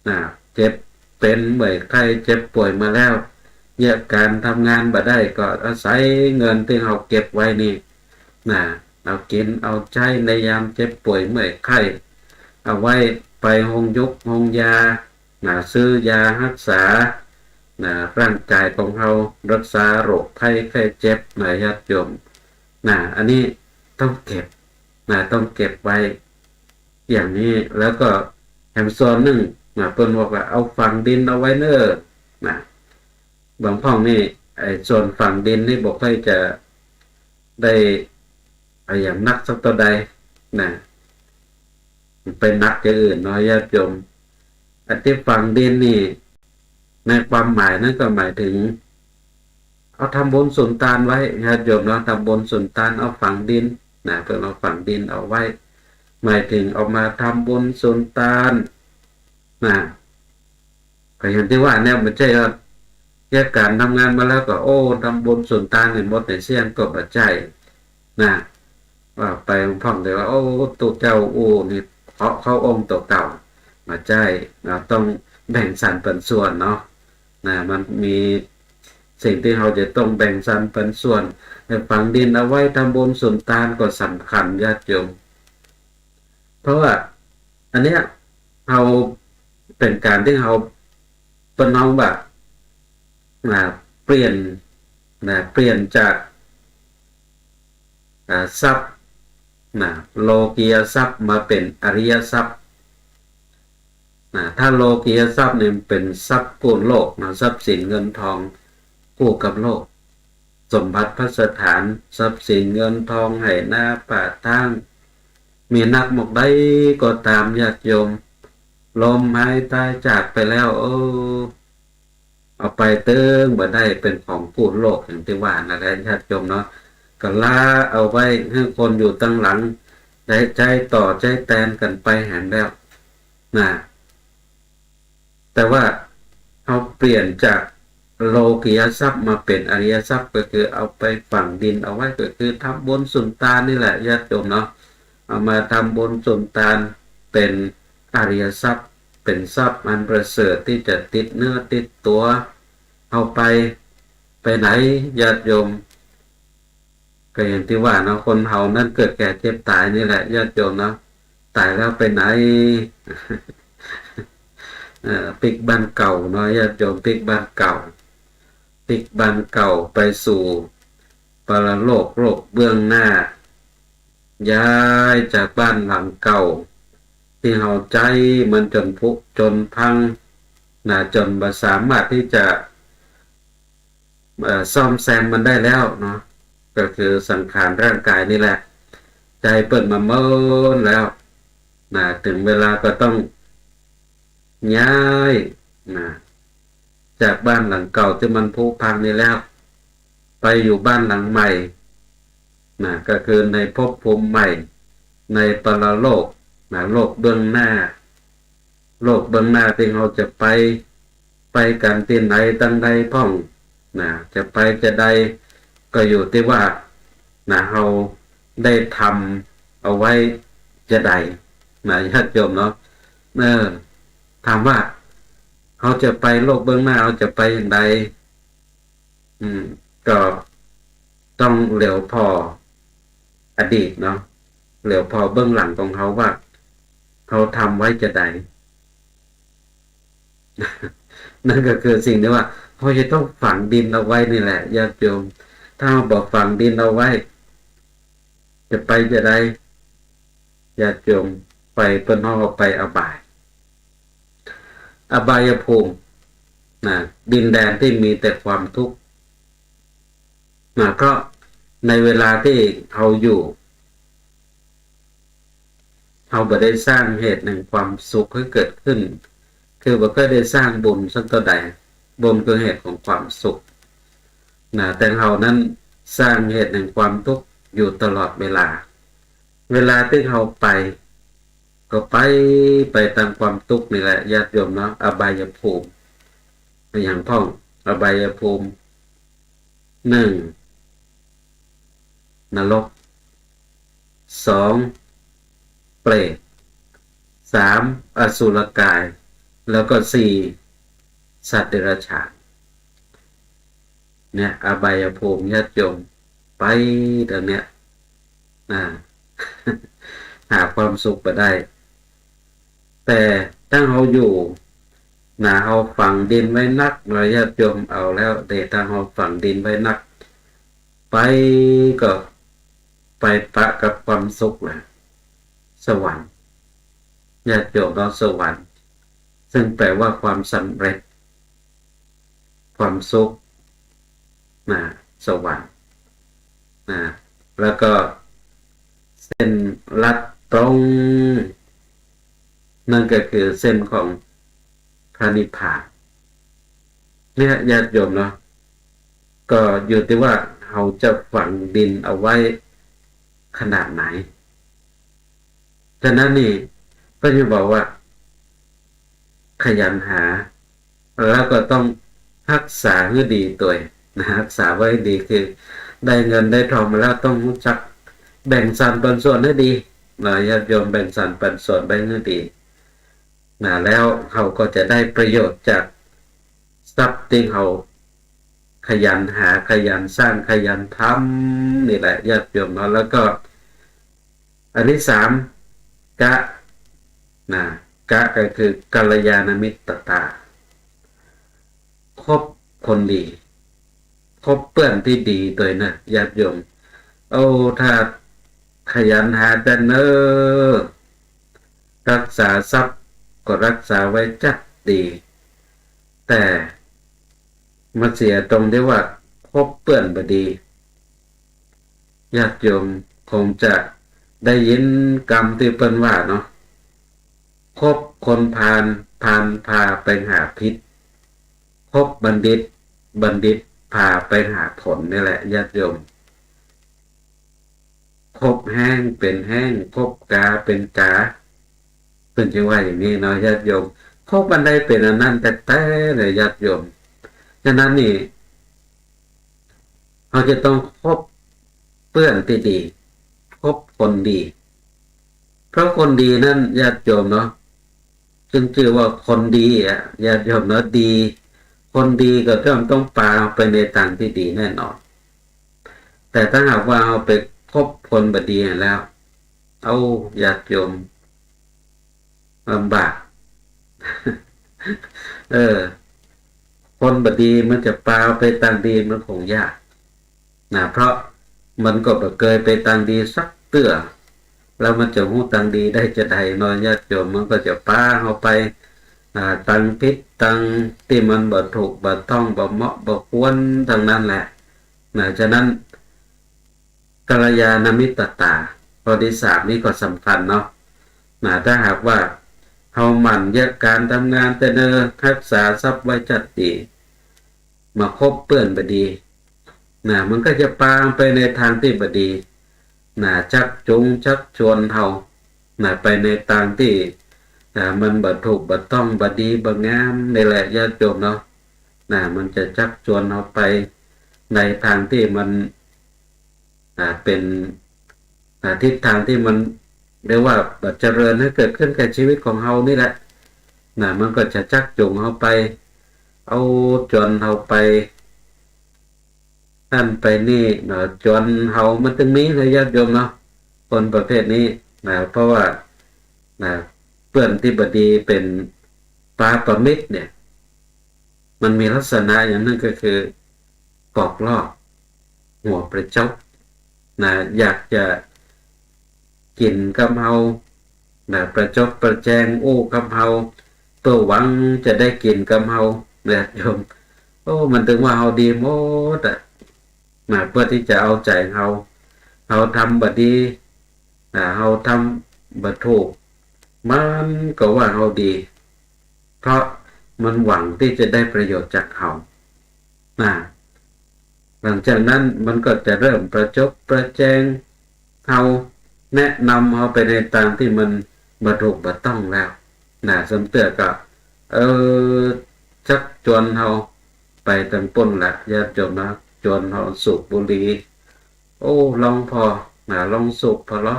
นะ เจ็บเป๋นเมื่อยไข้ เจ็บป่วยมาแล้ว เยียะก๋านทำงานบ่ได้ ก็อาศัยเงินตี้เฮาเก็บไว้นี่นะ เอากิ๋นเอาใจ๊ในยามเจ็บป่วยเมื่อยไข้ เอาไว้ไปโฮงยุกโฮงยานะ ซื้อยาฮักษานะ ร่างก๋ายของเฮา รักษาโรคภัยไข้เจ็บนะ ญาติโยมนะ อันนี้ต้องเก็บนะ ต้องเก็บไว้อย่างนี้ แล้วก็แหมส่วนนึ่งนะ เปิ้นบอกว่าเอาฝังดินเอาไว้เน่อนะ บางพ่องนี่ ไอ้ส่วนฝังดินนี่บ่ค่อยจะได้อะหยังนักสักเต้าใดนะ ไปหนักอย่างอื่นเนาะ ญาติโยม อันตี้ฝังดินนี่ ในความหมายนั้นก็หมายถึง เอาทำบุญสุนตานไว้ ญาติโยมเนาะ ทำบุญสุนตาน เอาฝังดินนะ เปิ้นเอาฝังดินเอาไว้ หมายถึงเอามาทำบุญสุนตานนะ ก็อย่างตี้ว่าเนี่ย บ่ใจ้ว่าเยียะก๋านทำงานมาแล้วก็ โอ้ ทำบุญสุนตานหื้อหมดหื้อเสี้ยง ก็บ่ใจ้นะ ว่าไปพ่องได้ว่า โอ้ ตุ๊เจ้าอู้นี่ เพราะเข้าองค์ตั๋วเก่า บ่ใจ้ เราต้องแบ่งสรรปันส่วนเนาะนะ มันมีสิ่งตี้เฮาจะต้องแบ่งสรรปันส่วน แต่ฝังดินเอาไว้ทำบุญสุนตานก็สำคัญ ญาติโยม เพราะว่าอันเนี้ย เฮาเป๋นก๋านตี้เฮา เปิ้นฮ้องว่า อ่า เปลี่ยนนะ เปลี่ยนจาก อ่า ทรัพย์นะ โลกียทรัพย์มาเป๋นอริยทรัพย์นะ ถ้าโลกียทรัพย์นี่มันเป๋นทรัพย์กู้โลกนะ ทรัพย์สินเงินทองกู้กับโลก สมบัติพัสถาน ทรัพย์สินเงินทอง ไฮ่นาป่าตาง มีนักหมกใดก็ต๋าม ญาติโยม ล้มหายต๋ายจากไปแล้ว เออ เอาไปเตื้งบ่ได้ เป๋นของกู้โลกอย่างตี้ว่านั่นแหละ ญาติโยมเนาะ ก็ละเอาไว้หื้อคนอยู่ตังหลัง ได้ใจ๊ต่อใจ๊แตนกั๋นไปแหมแล้วนะ แต่ว่าเฮาเปลี่ยนจากโลกียทรัพย์มาเป๋นอริยทรัพย์ ก็คือเอาไปฝังดินเอาไว้ ก็คือทำบุญสุนตานนี่แหละ ญาติโยมเนาะ เอามาทำบุญสุนตาน เป๋นอริยทรัพย์ เป๋นทรัพย์อันประเสริฐตี้จะติดเนื้อติดตั๋วเฮาไป ไปไหน ญาติโยม ก็อย่างตี้ว่าเนาะ คนเฮานั้นเกิดแก่เจ็บต๋ายนี่แหละ ญาติโยมเนาะ ต๋ายแล้วไปไหน เอ่อ ปิ๊กบ้านเก่าเนาะ ญาติโยม ปิ๊กบ้านเก่า ปิ๊กบ้านเก่าไปสู่ปรโลก โลกเบื้องหน้า ย้ายจากบ้านหลังเก่า ตี้เฮาใจ๊มันจ๋นผุจ๋นพังนะ จ๋นบ่สามารถตี้จะ เอ่อ ซ่อมแซมมันได้แล้วเนาะ ก็คือสังขารร่างกายนี่แหละ ใจ๊เปิ้นมาเมินแล้วนะ เถิงเวลาก็ต้องย้ายนะ จากบ้านหลังเก่าตี้มันผุพังนี่แล้ว ไปอยู่บ้านหลังใหม่นะ ก็คือในภพภูมิใหม่ ในปรโลกนะ โลกเบื้องหน้า โลกเบื้องหน้าตี้เฮาจะไป ไปกั๋นตี้ไหนตังใดพ่องนะ จะไปจาใด ก็อยู่ตี้ว่านะ เฮาได้ทำเอาไว้จาใดนะ ญาติโยมเนาะ เออ ถามว่าเฮาจะไปโลกเบื้องหน้า เฮาจะไปอย่างใด อืม ก็ต้องเหลียวผ่ออดีตเนาะ เหลียวผ่อเบื้องหลังของเฮาว่า เฮาทำไว้จาใด นั่นก็คือสิ่งตี้ว่าเฮาจะต้องฝังดินเอาไว้นี่แหละ ญาติโยม ถ้าเฮาบ่ฝังดินเอาไว้ จะไปจาใด ญาติโยม ไปเปิ้นฮ้องว่าไปอบาย อบายภูมินะ ดินแดนตี้มีแต่ความทุกข์นะ เพราะในเวลาตี้เฮาอยู่ เฮาบ่ได้สร้างเหตุแห่งความสุขหื้อเกิดขึ้น คือบ่เคยได้สร้างบุญสักเต้าใด บุญคือเหตุของความสุขนะ แต่เฮานั้นสร้างเหตุแห่งความทุกข์อยู่ตลอดเวลา เวลาตี้เฮาไป ก็ไป ไปต๋ามความทุกข์นี่แหละ ญาติโยมเนาะ อบายภูมิ อย่างพ่อง อบายภูมิ หนึ่ง นรก สอง เปรต สาม อสุรกาย แล้วก็ สี่ สัตว์เดรัจฉาน เนี่ย อบายภูมิ ญาติโยม ไปต๋างเนี้ย อ่า หาความสุขบ่ได้ แต่ถ้าเฮาอยู่นะ เฮาฝังดินไว้นัก เนาะ ญาติโยม เอาแล้วเด้ ถ้าเฮาฝังดินไว้นัก ไปก็ไปปะกับความสุขแหละ สวรรค์ ญาติโยมเนาะ สวรรค์ ซึ่งแปลว่าความสำเร็จ ความสุขนะ สวรรค์นะ แล้วก็เส้นลัดตรง นั่นก็คือเส้นของพระนิพพาน เนี่ย ญาติโยมเนาะ ก็อยู่ตี้ว่าเฮาจะฝังดินเอาไว้ขนาดไหน ฉะนั้นนี่ ก็จะบอกว่า ขยันหา แล้วก็ต้องฮักษาหื้อดีตวยนะ ฮักษาไว้ดี คือได้เงินได้ทองมาแล้วต้องรู้จักแบ่งสรรปันส่วนให้ดีนะ ญาติโยม แบ่งสรรปันส่วนไว้ให้ดีนะ แล้วเฮาก็จะได้ประโยชน์จากทรัพย์ตี้เฮาขยันหา ขยันสร้าง ขยันทำนี่แหละ ญาติโยมเนาะ แล้วก็ อันที่สาม กะ นะ กะก็คือกัลยาณมิตรตา คบคนดี คบเปื้อนตี้ดีตวยนะ ญาติโยม โอ้ ถ้าขยันหาจั๊ดเน้อ ฮักษาทรัพย์ก็ฮักษาไว้จั๊ดดี แต่มาเสียตรงตี้ว่าคบเปื้อนบ่ดี ญาติโยมคงจะได้ยินกำตี้เปิ้นว่าเนาะ คบคนพาล พาลพาไปหาพิษ คบบัณฑิต บัณฑิตพาไปหาผลนี่แหละ ญาติโยม คบแฮ้งเป๋นแฮ้ง คบกาเป๋นกา เปิ้นจึงว่าอย่างนี้เนาะ ญาติโยม คบอันใดเป๋นอันนั้นแต๊ๆ เลย ญาติโยม ฉะนั้นนี่ เฮาจะต้องคบเปื้อนตี้ดี คบคนดี เพราะคนดีนั้น ญาติโยมเนาะ จึงจื้อว่าคนดีอะ ญาติโยมเนาะ ดี คนดีก็ย่อมต้องปาไปในตางตี้ดีแน่นอน แต่ถ้าหากว่าเฮาไปคบคนบ่ดีแล้ว เอ้า ญาติโยม ลำบาก เออ คนบ่ดีมันจะปาไปตางดีมันคงยากนะ เพราะมันก็บ่เกยไปตางดีสักเตื้อ แล้วมันจะฮู้ตางดีได้จาใดเนาะ ญาติโยม มันก็จะปาเฮาไป อ่า ตางผิด ตางตี้มันบ่ถูก บ่ต้อง บ่เหมาะ บ่ควรตังนั้นแหละนะ ฉะนั้น กัลยาณมิตรตา ข้อตี้สามนี้ก็สำคัญเนาะ นะ ถ้าหากว่าเฮาหมั่นเยียะก๋านทำงานแต่เนิ่น ฮักษาทรัพย์ไว้จัดดี มาคบเปื้อนบ่ดี นะ มันก็จะปาไปในตางตี้บ่ดี นะ ชักจูงชักจวนเฮา นะ ไปในตางตี้ อ่า มันบ่ถูก บ่ต้อง บ่ดี บ่งาม นี่แหละ ญาติโยมเนาะ นะ มันจะชักจวนเฮาไปในตางตี้มัน อ่า เป๋น อ่า ทิศตางตี้มัน เรียกว่าบ่เจริญหื้อเกิดขึ้นแก่ชีวิตของเฮานี่แหละ นะ มันก็จะชักจูงเฮาไป เอาจวนเฮาไป นั่นไปนี่เนาะ จวนเฮามันตึงมีนะ ญาติโยมเนาะ คนประเภทนี้นะ เพราะว่า นะ เปื้อนตี้บ่ดีเป๋นปาปะมิตรเนี่ย มันมีลักษณะอย่างนึ่งก็คือ ปอกลอก หัวประจบ นะ อยากจะกิ๋นกับเฮา นะ ประจบประแจงอู้กับเฮา เปื้อหวังจะได้กิ๋นกับเฮา ญาติโยม โอ้ มันตึงว่าเฮาดีหมดอะ นะ เปื้อตี้จะเอาใจ๋เฮา เฮาทำบ่ดี นะ เฮาทำบ่ถูก มันก็ว่าเฮาดี เพราะมันหวังตี้จะได้ประโยชน์จากเฮา นะ หลังจากนั้นมันก็จะเริ่มประจบประแจงเฮา แนะนำเฮาไปในตางตี้มันบ่ถูกบ่ต้องแล้ว นะ ซ้ำเตื้อก็ เออ ชักจวนเฮาไปตางปู้นละ ญาติโยมนะ จวนเฮาสูบบุหรี่ โอ้ ลองผ่อ นะ ลองสูบผ่อลอ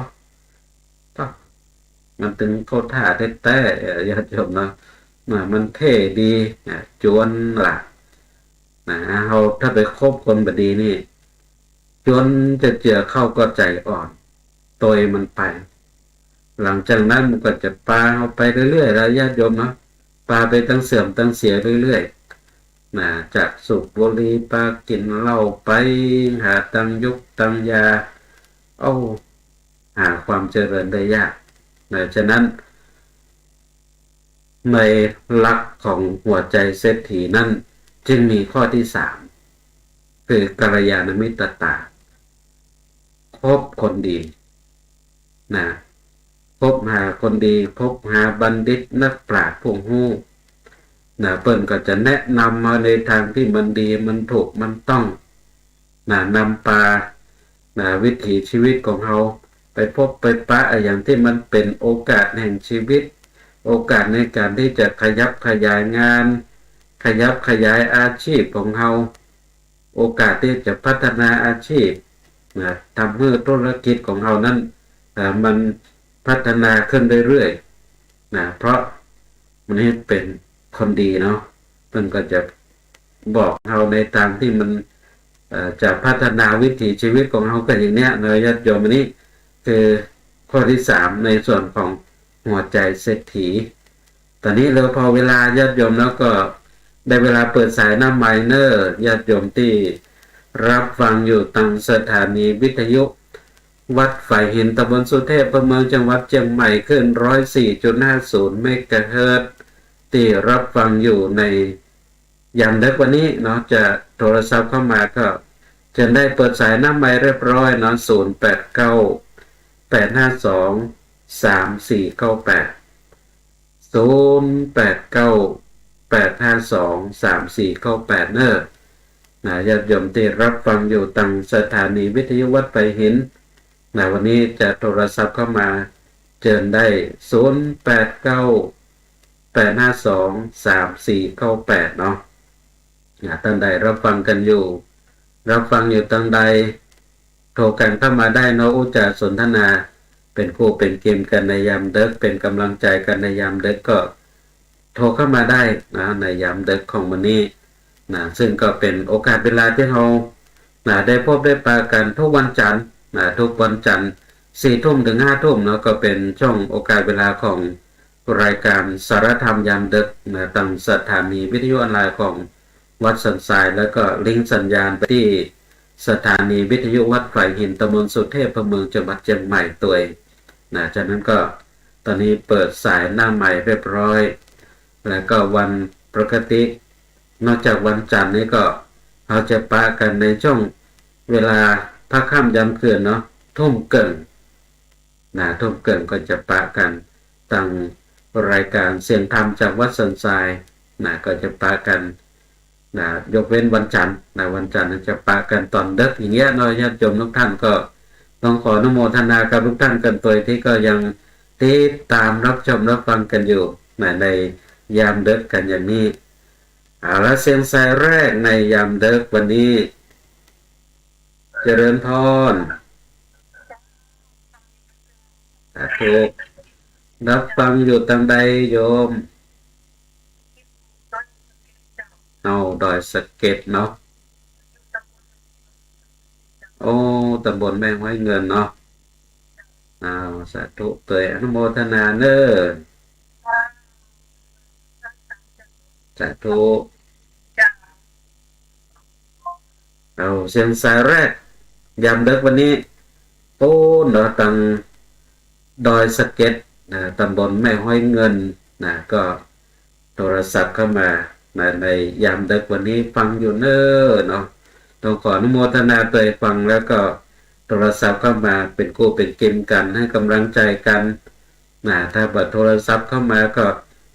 มันตึงเข้าท่าแต๊ๆ เอ่อ ญาติโยมเนาะ นะ มันเท่ดี นะ จวนละ นะ เฮาถ้าไปคบคนบ่ดีนี่ จวนจะเจื้อเข้าก็ใจ๋อ่อน ตวยมันไป หลังจากนั้นมันก็จะปาเฮาไปเรื่อยๆ ละ ญาติโยมเนาะ ปาไปตางเสื่อมตางเสียเรื่อยๆ นะ จากสูบบุหรี่ ปากิ๋นเหล้า ไปหาตางยุกตางยา เอ้า หาความเจริญได้ยาก นะ ฉะนั้น ในหลักของหัวใจเศรษฐีนั้น จึงมีข้อตี้สาม คือกัลยาณมิตรตา คบคนดี นะ คบหาคนดี คบหาบัณฑิตนักปราชญ์ผู้ฮู้ นะ เปิ้นก็จะแนะนำเฮาในตางตี้มันดี มันถูก มันต้อง นะ นำปา นะ วิถีชีวิตของเฮา ไปพบไปปะอะหยังตี้มันเป๋นโอกาสแห่งชีวิต โอกาสในก๋านตี้จะขยับขยายงาน ขยับขยายอาชีพของเฮา โอกาสตี้จะพัฒนาอาชีพ นะ ทำหื้อธุรกิจของเฮานั้น อ่า มันพัฒนาขึ้นเรื่อยๆ นะ เพราะมันเป๋นคนดีเนาะ เปิ้นก็จะบอกเฮาในตางตี้มัน เอ่อ จะพัฒนาวิถีชีวิตของเฮากั๋นอย่างเนี้ยเนาะ ญาติโยม อันนี้คือข้อตี้สามในส่วนของหัวใจเศรษฐี ต๋อนนี้เหลือผ่อเวลา ญาติโยม แล้วก็ได้เวลาเปิดสายน้ำใหม่เน่อ ญาติโยมตี้รับฟังอยู่ตางสถานีวิทยุวัดฝายหิน ตำบลสุเทพ อำเภอเมือง จังหวัดเจียงใหม่ คลื่นร้อยสี่จุดห้าศูนย์เมกะเฮิรตซ์ ตี้รับฟังอยู่ในยามดึกวันนี้เนาะ จะโทรศัพท์เข้ามาก็เจิญได้ เปิดสายน้ำใหม่เรียบร้อยเนาะ ศูนย์แปดเก้า แปดห้าสอง สามสี่เก้าแปด ศูนย์แปดเก้า แปดห้าสอง สามสี่เก้าแปด เน่อ นะ ญาติโยมตี้รับฟังอยู่ตางสถานีวิทยุวัดฝายหิน นะ วันนี้จะโทรศัพท์เข้ามาเจิญได้ ศูนย์แปดเก้า แปดห้าสอง สามสี่เก้าแปด เนาะ นะ ต้านใดรับฟังกั๋นอยู่ รับฟังอยู่ตางใด โทรกั๋นเข้ามาได้เนาะ อู้จ๋าสนทนา เป๋นคู่เป๋นเกมกั๋นในยามดึก เป๋นก๋ำลังใจ๋กั๋นในยามดึกก็ โทรเข้ามาได้นะ ในยามดึกของวันนี้นะ ซึ่งก็เป๋นโอกาสเวลาตี้เฮา นะ ได้พบได้ปะกั๋นทุกวันจันทร์นะ ทุกวันจันทร์ สี่ทุ่มเถิงห้าทุ่มเนาะ ก็เป๋นช่วงโอกาสเวลาของรายก๋านสารธรรมยามดึกนะ ตางสถานีวิทยุออนไลน์ของวัดสันทราย แล้วก็ลิงก์สัญญาณไปตี้สถานีวิทยุวัดฝายหิน ตำบลสุเทพ อำเภอเมือง จังหวัดเจียงใหม่ตวยนะ ฉะนั้นก็ตอนนี้เปิดสายหน้าไมค์เรียบร้อย แล้วก็วันปกติ นอกจากวันจันทร์นี้ก็เฮาจะปะกั๋นในช่วงเวลาพะค่ำยามคืนเนาะ ทุ่มเกิ่งนะ ทุ่มเกิ่งก็จะปะกั๋น ตางรายก๋านเสียงธรรมจากวัดสันทรายนะ ก็จะปะกั๋นนะ ยกเว้นวันจันทร์นะ วันจันทร์จะปะกั๋นต๋อนดึกอย่างเงี้ยเนาะ ญาติโยมทุกท่าน ก็ต้องขออนุโมทนากับทุกท่านกั๋นตวยตี้ก็ยังติดต๋ามรับชมรับฟังกั๋นอยู่นะ ในยามดึกกั๋นอย่างนี้ เอาละ เสียงสายแรกในยามดึกวันนี้ เจริญพร สาธุ รับฟังอยู่ตางใดโยม เอา ดอยสะเก็ดเนาะ โอ้ ตำบลแม่ฮ้อยเงินเนาะ เอา สาธุตวย อนุโมทนาเน่อ สาธุ เอาเสียงสายแรก ยามดึกวันนี้ ปู๊นเนาะ ตางดอยสะเก็ดนะ ตำบลแม่ฮ้อยเงินนะ ก็โทรศัพท์เข้ามานะ ในยามดึกวันนี้ฟังอยู่เน่อเนาะ ต้องขออนุโมทนาตวย ฟังแล้วก็โทรศัพท์เข้ามาเป๋นกู้เป๋นกิ๋มกั๋น หื้อก๋ำลังใจ๋กั๋น นะ ถ้าบ่โทรศัพท์เข้ามาก็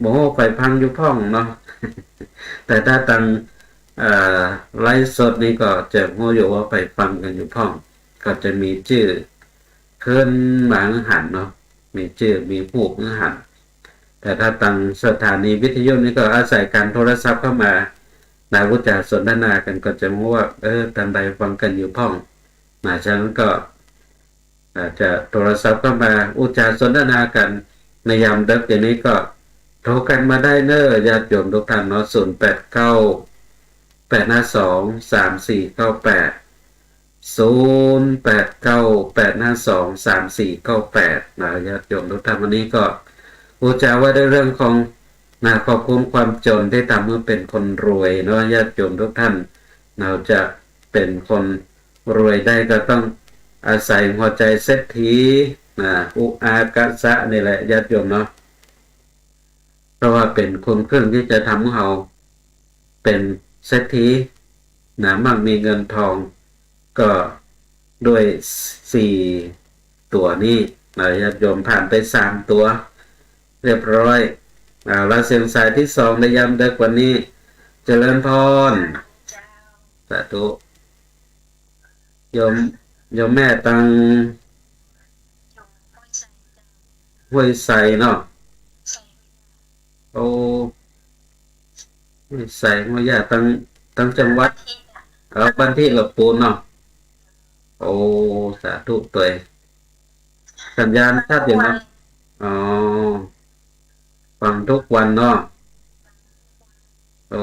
บ่ฮู้ใผฟังอยู่พ่องเนาะ แต่ถ้าตาง เอ่อ ไลฟ์สดนี่ก็จะฮู้อยู่ว่าใผฟังกั๋นอยู่พ่อง ก็จะมีจื้อขึ้นมาหื้อหันเนาะ มีจื้อมีฮูปหื้อหัน แต่ถ้าตางสถานีวิทยุนี่ก็อาศัยก๋านโทรศัพท์เข้ามานะ อู้จ๋าสนทนากั๋น ก็จะฮู้ว่า เออ ตางใดฟังกั๋นอยู่พ่องนะ ฉะนั้นก็ อาจจะโทรศัพท์เข้ามาอู้จ๋าสนทนากั๋นในยามดึกอย่างนี้ก็โทรกั๋นมาได้เน่อ ญาติโยมทุกท่านเนาะ ศูนย์แปดเก้า แปดห้าสอง สามสี่เก้าแปด ศูนย์แปดเก้า แปดห้าสอง สามสี่เก้าแปด นะ ญาติโยมทุกท่าน วันนี้ก็อู้จ๋าว่าด้วยเรื่องของ นะ ขอบคุณความจนที่ทำให้เป็นคนรวยเนาะ ญาติโยมทุกท่าน เราจะเป็นคนรวยได้ก็ต้องอาศัยหัวใจเศรษฐี นะ อุอากะสะนี่แหละ ญาติโยมเนาะ เพราะว่าเป็นคนเครื่องที่จะทำให้เราเป็นเศรษฐี นะ มั่งมีเงินทอง ก็ด้วยสี่ตัวนี้นะ ญาติโยม ผ่านไปสามตัว เรียบร้อย อ่า แล้วเสียงสายที่สองในยามดึกวันนี้ เจริญพร สาธุ โยม โยมแม่ตางห้วยไซเนาะ โอ้ ห้วยไซ ห้วยหญ้า ตาง ตางจังหวัด เออ บ้านที่ละปูนเนาะ โอ้ สาธุตวย สัญญาณชัดอยู่เนาะ อ๋อ ฟังทุกวันเนาะ โอ้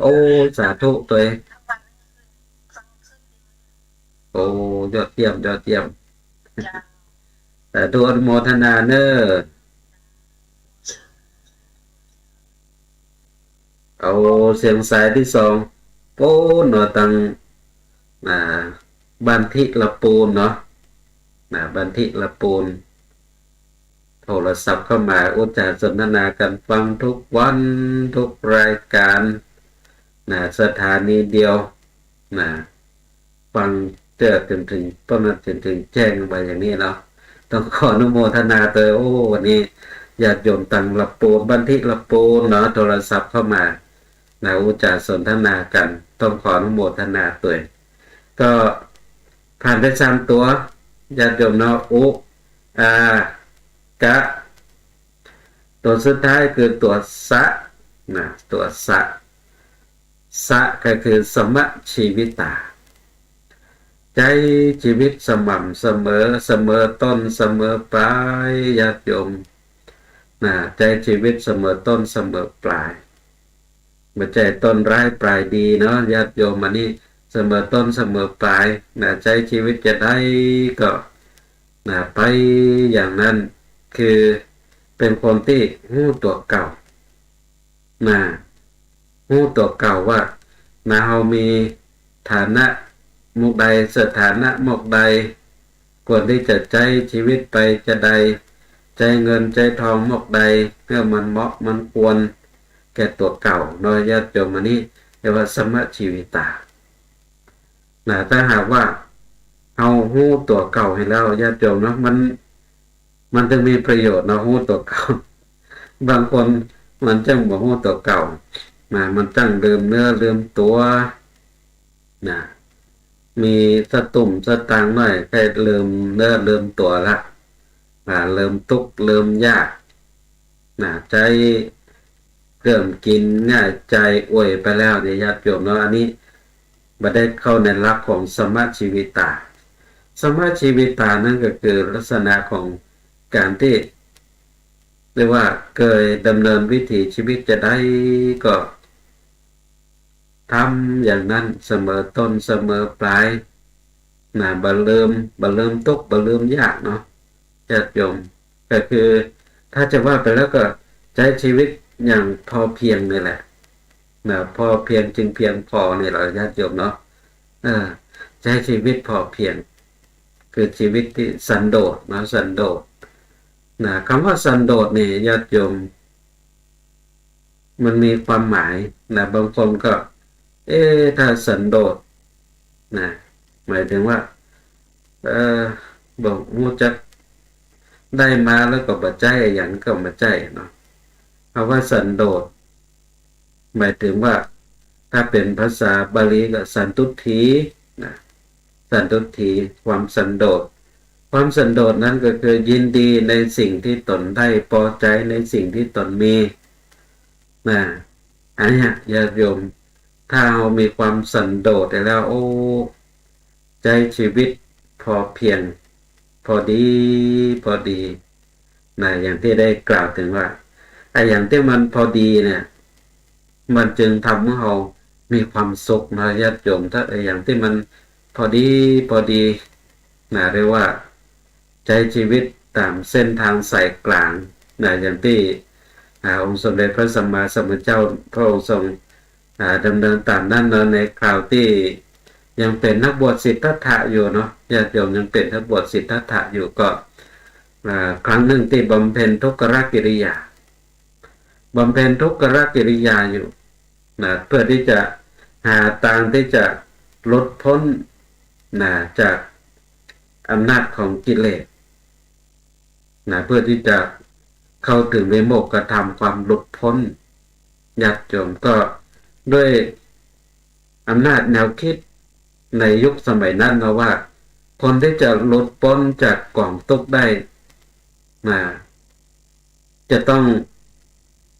โอ้ สาธุตวย โอ้ ยอดเยี่ยม ยอดเยี่ยม สาธุ อนุโมทนาเน่อ เอาเสียงสายที่สอง ปู๊นเนาะ ตาง อ่า บ้านที่ละปูนเนาะ นะ บ้านที่ละปูน โทรศัพท์เข้ามาอู้จ๋าสนทนากั๋น ฟังทุกวัน ทุกรายก๋าน นะ สถานีเดียว นะ ฟังเตื้อจนเถิง ต้นนั้นจนเถิงแจ้งไปอย่างนี้เนาะ ต้องขออนุโมทนาตวย โอ้ วันนี้ญาติโยมตางละปูน บ้านที่ละปูนเนาะ โทรศัพท์เข้ามา นะ อู้จ๋าสนทนากั๋น ต้องขออนุโมทนาตวย ก็ผ่านไปสามตัว ญาติโยมเนาะ อุ อา กะ ตัวสุดท้ายคือตัวสะ นะ ตัวสะ สะก็คือสมะชีวิตา ใจ๊จีวิตสม่ำเสมอ เสมอต้นเสมอปลาย ญาติโยม นะ ใจ๊จีวิตเสมอต้นเสมอปลาย บ่ใจ้ต้นร้ายปลายดีเนาะ ญาติโยม อันนี้เสมอต้นเสมอปลายนะ ใจ๊ชีวิตจะใดก็นะ ไปอย่างนั้น คือเป๋นคนตี้ฮู้ตั๋วเก่านะ ฮู้ตั๋วเก่าว่านะ เฮามีฐานะหมวกใด สถานะหมวกใด ควรตี้จะใจ๊ชีวิตไปจาใด ใจ๊เงินใจ๊ทองหมวกใด หื้อมันเหมาะมันควรแก่ตั๋วเก่าเนาะ ญาติโยม อันนี้เรียกว่าสัมมะชีวิตานะ ถ้าหากว่าเฮาฮู้ตั๋วเก่าหั้นแล้ว ญาติโยมเนาะ มัน มันจึงมีประโยชน์เนาะ ฮู้ตั๋วเก่า บางคนมันจ้างบ่ฮู้ตั๋วเก่านะ มันจ้างลืมเนื้อลืมตั๋วนะ มีสตุ้มสตางค์หน้อยก็ลืมเนื้อลืมตั๋วละนะ ลืมตุ๊กข์ลืมยากนะ ใจ๊เกื้อมกิ๋นง่ายใจ๋อวยไปแล้วเนี่ย ญาติโยมเนาะ อันนี้บ่ได้เข้าในหลักของสัมมะชีวิตา สัมมะชีวิตานั้นก็คือลักษณะของก๋านตี้เรียกว่าเกยดำเนินวิถีชีวิตจาใดก็ ทำอย่างนั้นเสมอต้นเสมอปลายนะ บ่ลืม บ่ลืมตุ๊กข์ บ่ลืมยากเนาะ ญาติโยม ก็คือถ้าจะว่าไปแล้วก็ใจ๊ชีวิตอย่างพอเพียงนี่แหละนะ พอเพียงจึงเพียงพอนี่แหละ ญาติโยมเนาะ เออ ใจ๊ชีวิตพอเพียง คือชีวิตตี้สันโดษเนาะ สันโดษนะ กำว่าสันโดษนี่ ญาติโยม มันมีความหมายนะ บางคนก็ เอ๊ะ ถ้าสันโดษนะ หมายถึงว่า เอ่อ บ่ฮู้จัก ได้มาแล้วก็บ่ใจ๊ อะหยังก็บ่ใจ๊เนาะ กำว่าสันโดษ หมายถึงว่า ถ้าเป๋นภาษาบาลีก็สันตุฏฐีนะ สันตุฏฐี ความสันโดษ ความสันโดษนั้นก็คือยินดีในสิ่งที่ตนได้ ปอใจ๋ในสิ่งที่ตนมีนะ อันเนี้ย ญาติโยม ถ้าเฮามีความสันโดษแล้ว โอ้ ใจ๊ชีวิตพอเพียง พอดี พอดีนะ อย่างตี้ได้กล่าวเถิงว่า ไอ้อย่างตี้มันพอดีเนี่ย มันจึงทำหื้อเฮามีความสุขนะ ญาติโยม ถ้าไอ้อย่างตี้มันพอดี พอดีนะ เรียกว่าใจ๊ชีวิตต๋ามเส้นตางสายกลางนะ อย่างตี้ อ่า องค์สมเด็จพระสัมมาสัมพุทธเจ้าพระองค์ทรง อ่า ดำเนินต๋ามนั้นเนาะ ในคราวตี้ยังเป๋นนักบวชสิทธัตถะอยู่เนาะ ญาติโยม ยังเป๋นนักบวชสิทธัตถะอยู่ก็ อ่า ครั้งนึ่งตี้บำเพ็ญทุกรกิริยา บำเพ็ญทุกรกิริยาอยู่นะ เพื่อตี้จะหาตางตี้จะหลุดป๊นนะ จากอำนาจของกิเลสนะ เพื่อตี้จะเข้าเถิงวิโมกขธรรม ความหลุดป๊น ญาติโยม ก็ด้วยอำนาจแนวกึ๊ดในยุคสมัยนั้นนะ ว่าคนตี้จะหลุดป๊นจากก๋องตุ๊กข์ได้นะ จะต้อง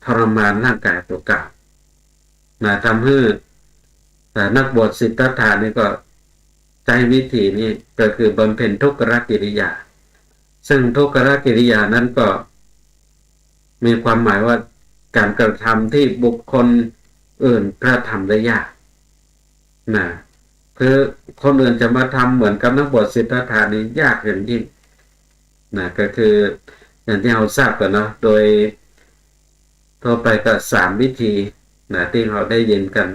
ทรมานร่างก๋ายตั๋วเก่านะ ทำหื้อ อ่า นักบวชสิทธัตถะนี่ก็ใจ๊วิธีนี้ ก็คือบำเพ็ญทุกรกิริยา ซึ่งทุกรกิริยานั้นก็มีความหมายว่าก๋านกระทำตี้บุคคลอื่นกระทำได้ยากนะ คือคนอื่นจะมาทำเหมือนกับนักบวชสิทธัตถะนี่ยากอย่างยิ่งนะ ก็คืออย่างตี้เฮาทราบกั๋นเนาะ โดย ทั่วไปก็สามวิธีนะ ตี้เฮาได้ยินกั๋น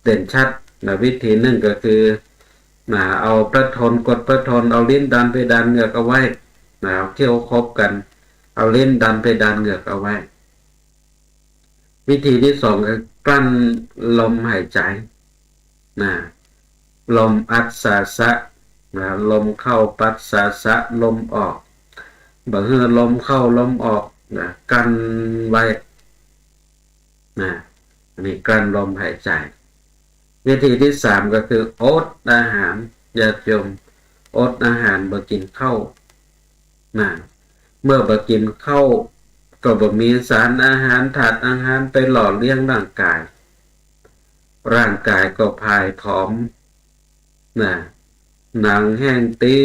เด่นชัดนะ วิธีนึ่งก็คือนะ เอาพระทน กดพระทน เอาลิ้นดันเพดานเหงือกเอาไว้นะ เอาเขี้ยวขบกั๋น เอาลิ้นดันเพดานเหงือกเอาไว้ วิธีตี้สองคือกลั้นลมหายใจ๋ นะ ลมอัสสาสะนะ ลมเข้าปัสสาสะ ลมออก บ่หื้อลมเข้าลมออกนะ กลั้นไว้นะ อันนี้กลั้นลมหายใจ๋ วิธีตี้สามก็คืออดอาหาร ญาติโยม อดอาหาร บ่กิ๋นข้าวนะ เมื่อบ่กิ๋นข้าวก็บ่มีสารอาหาร ธาตุอาหารไปหล่อเลี้ยงร่างก๋าย ร่างก๋ายก็ผ่ายผอมนะ หนังแห้งติ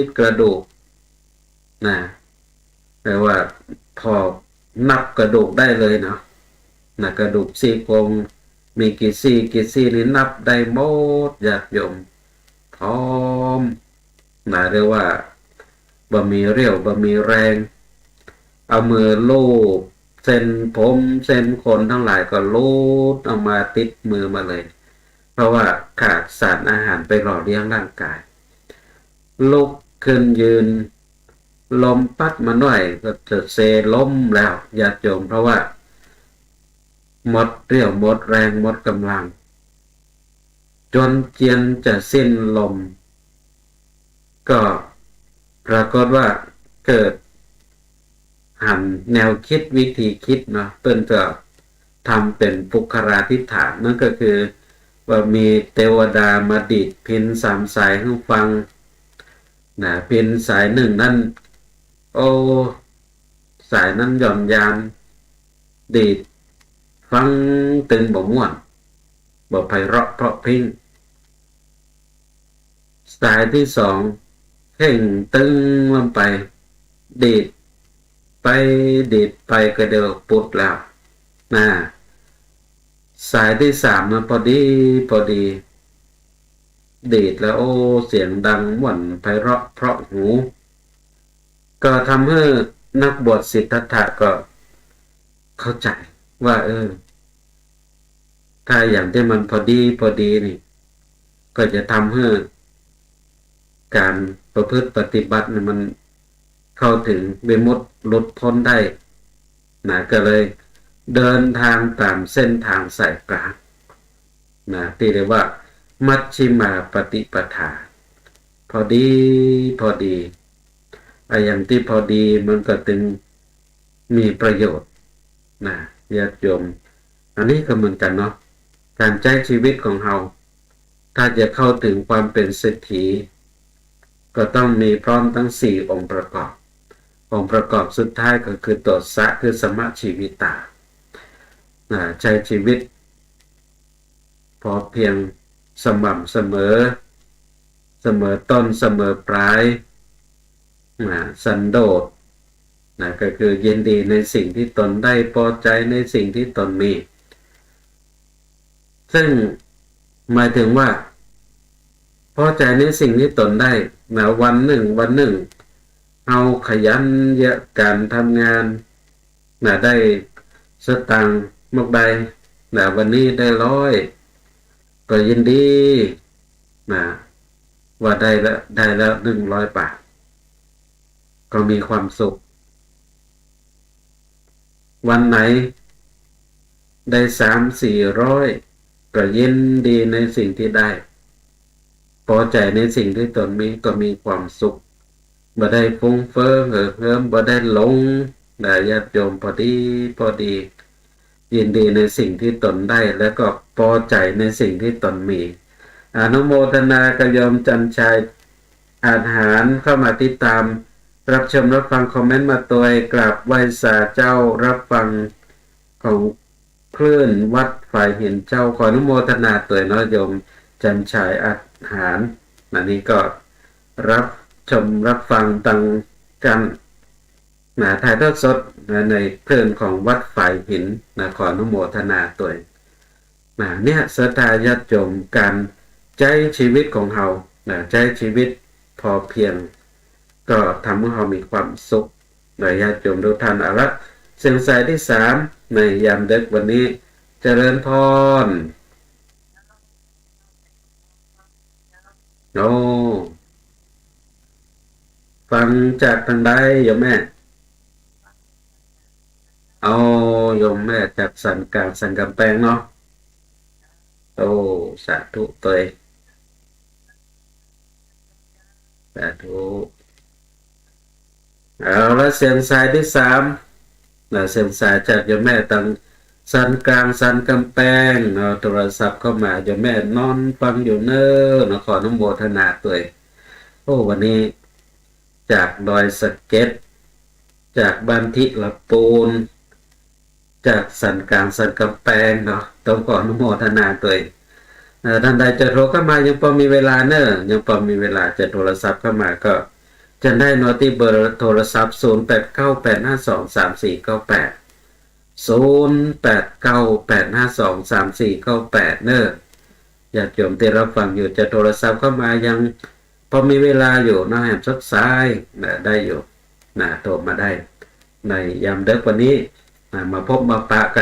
ดกระดูกนะ แปลว่าพอนับกระดูกได้เลยเนาะนะ กระดูกซี่โครง มีกี่ซี่กี่ซี่นี่นับได้หมด ญาติโยม พร้อม นะ เรียกว่าบ่มีเรี่ยวบ่มีแรง เอามือลูบเส้นผมเส้นขนทั้งหลายก็หลุดออกมาติดมือมาเลย เพราะว่าขาดสารอาหารไปหล่อเลี้ยงร่างกาย ลุกขึ้นยืน ลมปั๊ดมาหน่อยก็จะเซล้มแล้ว ญาติโยม เพราะว่าหมดเรี่ยวหมดแรงหมดกำลัง จนเจียนจะสิ้นลม ก็ปรากฏว่าเกิดหันแนวคิดวิธีคิดเนาะ เปิ้นจะทำเป๋นปุคคลาธิฏฐาน นั่นก็คือว่ามีเตวดามาดีดพิณสามสายหื้อฟัง นะ พิณสายนึ่งนั้น โอ้ สายนั้นหย่อนยาน ดีดฟังตึงบ่ม่วน บ่ไพเราะเพราะพริ้ง สายตี้สองเข่งตึงลงไป ดีดไปดีดไปก็เดียวปุดแล้ว นะ สายตี้สามนะ พอดี พอดี ดีดแล้ว โอ้ เสียงดังม่วนไพเราะเพราะหู ก็ทำหื้อนักบวชสิทธัตถะก็เข้าใจ๋ว่า เออ ถ้าอย่างตี้มันพอดี พอดีนี่ ก็จะทำหื้อก๋านประพฤติปฏิบัตินี่มันเข้าถึงวิมุตติหลุดป๊นได้ นะ ก็เลยเดินตางต๋ามเส้นตางสายกลาง นะ ตี้เรียกว่ามัชฌิมาปฏิปทา พอดี พอดี อะ อย่างตี้พอดีมันก็ตึงมีประโยชน์ นะ ญาติโยม อันนี้ก็เหมือนกั๋นเนาะ ก๋านใจ๊จีวิตของเฮา ถ้าจะเข้าถึงความเป๋นเศรษฐี ก็ต้องมีพร้อมตึงสี่องค์ประกอบ องค์ประกอบสุดท้ายก็คือตั๋วสะ คือสัมมาจีวิตา นะ ใจ๊จีวิตพอเพียง สม่ำเสมอ เสมอต้นเสมอปลาย นะ สันโดษ นะ ก็คือยินดีในสิ่งตี้ตนได้ ปอใจ๋ในสิ่งตี้ตนมี ซึ่งหมายถึงว่า ปอใจ๋ในสิ่งตี้ตนได้ นะ วันนึ่ง วันนึ่ง เฮาขยันเยียะก๋านทำงาน นะ ได้สตางค์มากมาย นะ วันนี้ได้ร้อย ก็ยินดี นะ ว่าได้แล้ว ได้แล้วหนึ่งร้อยบาท ก็มีความสุข วันไหนได้สามสี่ร้อย ก็ยินดีในสิ่งตี้ได้ ปอใจ๋ในสิ่งตี้ตนมี ก็มีความสุข บ่ได้ฟุ้งเฟ้อเห่อเหิม บ่ได้หลง นะ ญาติโยม พอดี พอดี ยินดีในสิ่งตี้ตนได้ แล้วก็ปอใจ๋ในสิ่งตี้ตนมี อนุโมทนากับโยมจันทร์ชัย อาจหารเข้ามาติดตามรับชมรับฟัง คอมเมนต์มาตวย กราบไหว้สาเจ้า รับฟังของคลื่นวัดฝายหินเจ้า ขออนุโมทนาตวยเนาะ โยมจันทร์ชัย อาจหาร อันนี้ก็รับชมรับฟังตังกั๋น นะ ถ่ายทอดสด นะ ในคลื่นของวัดฝายหิน นะ ขออนุโมทนาตวย นะ เนี่ย ศรัทธาญาติโยม ก๋านใจ๊จีวิตของเฮา นะ ใจ๊จีวิตพอเพียง ก็ทำหื้อเฮามีความสุข นะ ญาติโยมทุกท่าน เอาละ เสียงสายตี้สาม ในยามดึกวันนี้ เจริญพร โอ้ ฟังจากตางใดโยมแม่ เอา โยมแม่จากสันก๋างสันก๋ำแปงเนาะ โอ้ สาธุตวย สาธุ เอาละ เสียงสายตี้สาม นะ เสียงสายจากโยมแม่ตังสันก๋างสันก๋ำแปงเนาะ โทรศัพท์เข้ามา โยมแม่นอนฟังอยู่เน้อเนาะ ขออนุโมทนาตวย โอ้ วันนี้จากดอยสะเก็ด จากบ้านทิละปูน จากสันก๋างสันก๋ำแปงเนาะ ต้องขออนุโมทนาตวย เอ่อ ท่านใดจะโทรเข้ามายังปอมีเวลาเน้อ ยังปอมีเวลาจะโทรศัพท์เข้ามาก็จะได้เนาะ ตี้เบอร์โทรศัพท์ ศูนย์แปดเก้าแปดห้าสองสามสี่เก้าแปด ศูนย์แปดเก้าแปดห้าสองสามสี่เก้าแปด เน่อ ญาติโยมตี้รับฟังอยู่จะโทรศัพท์เข้ามายังพอมีเวลาอยู่เนาะ แหมสดสายนะ ได้อยู่นะ โทรมาได้ ในยามดึกวันนี้นะ มาพบมาปะกั๋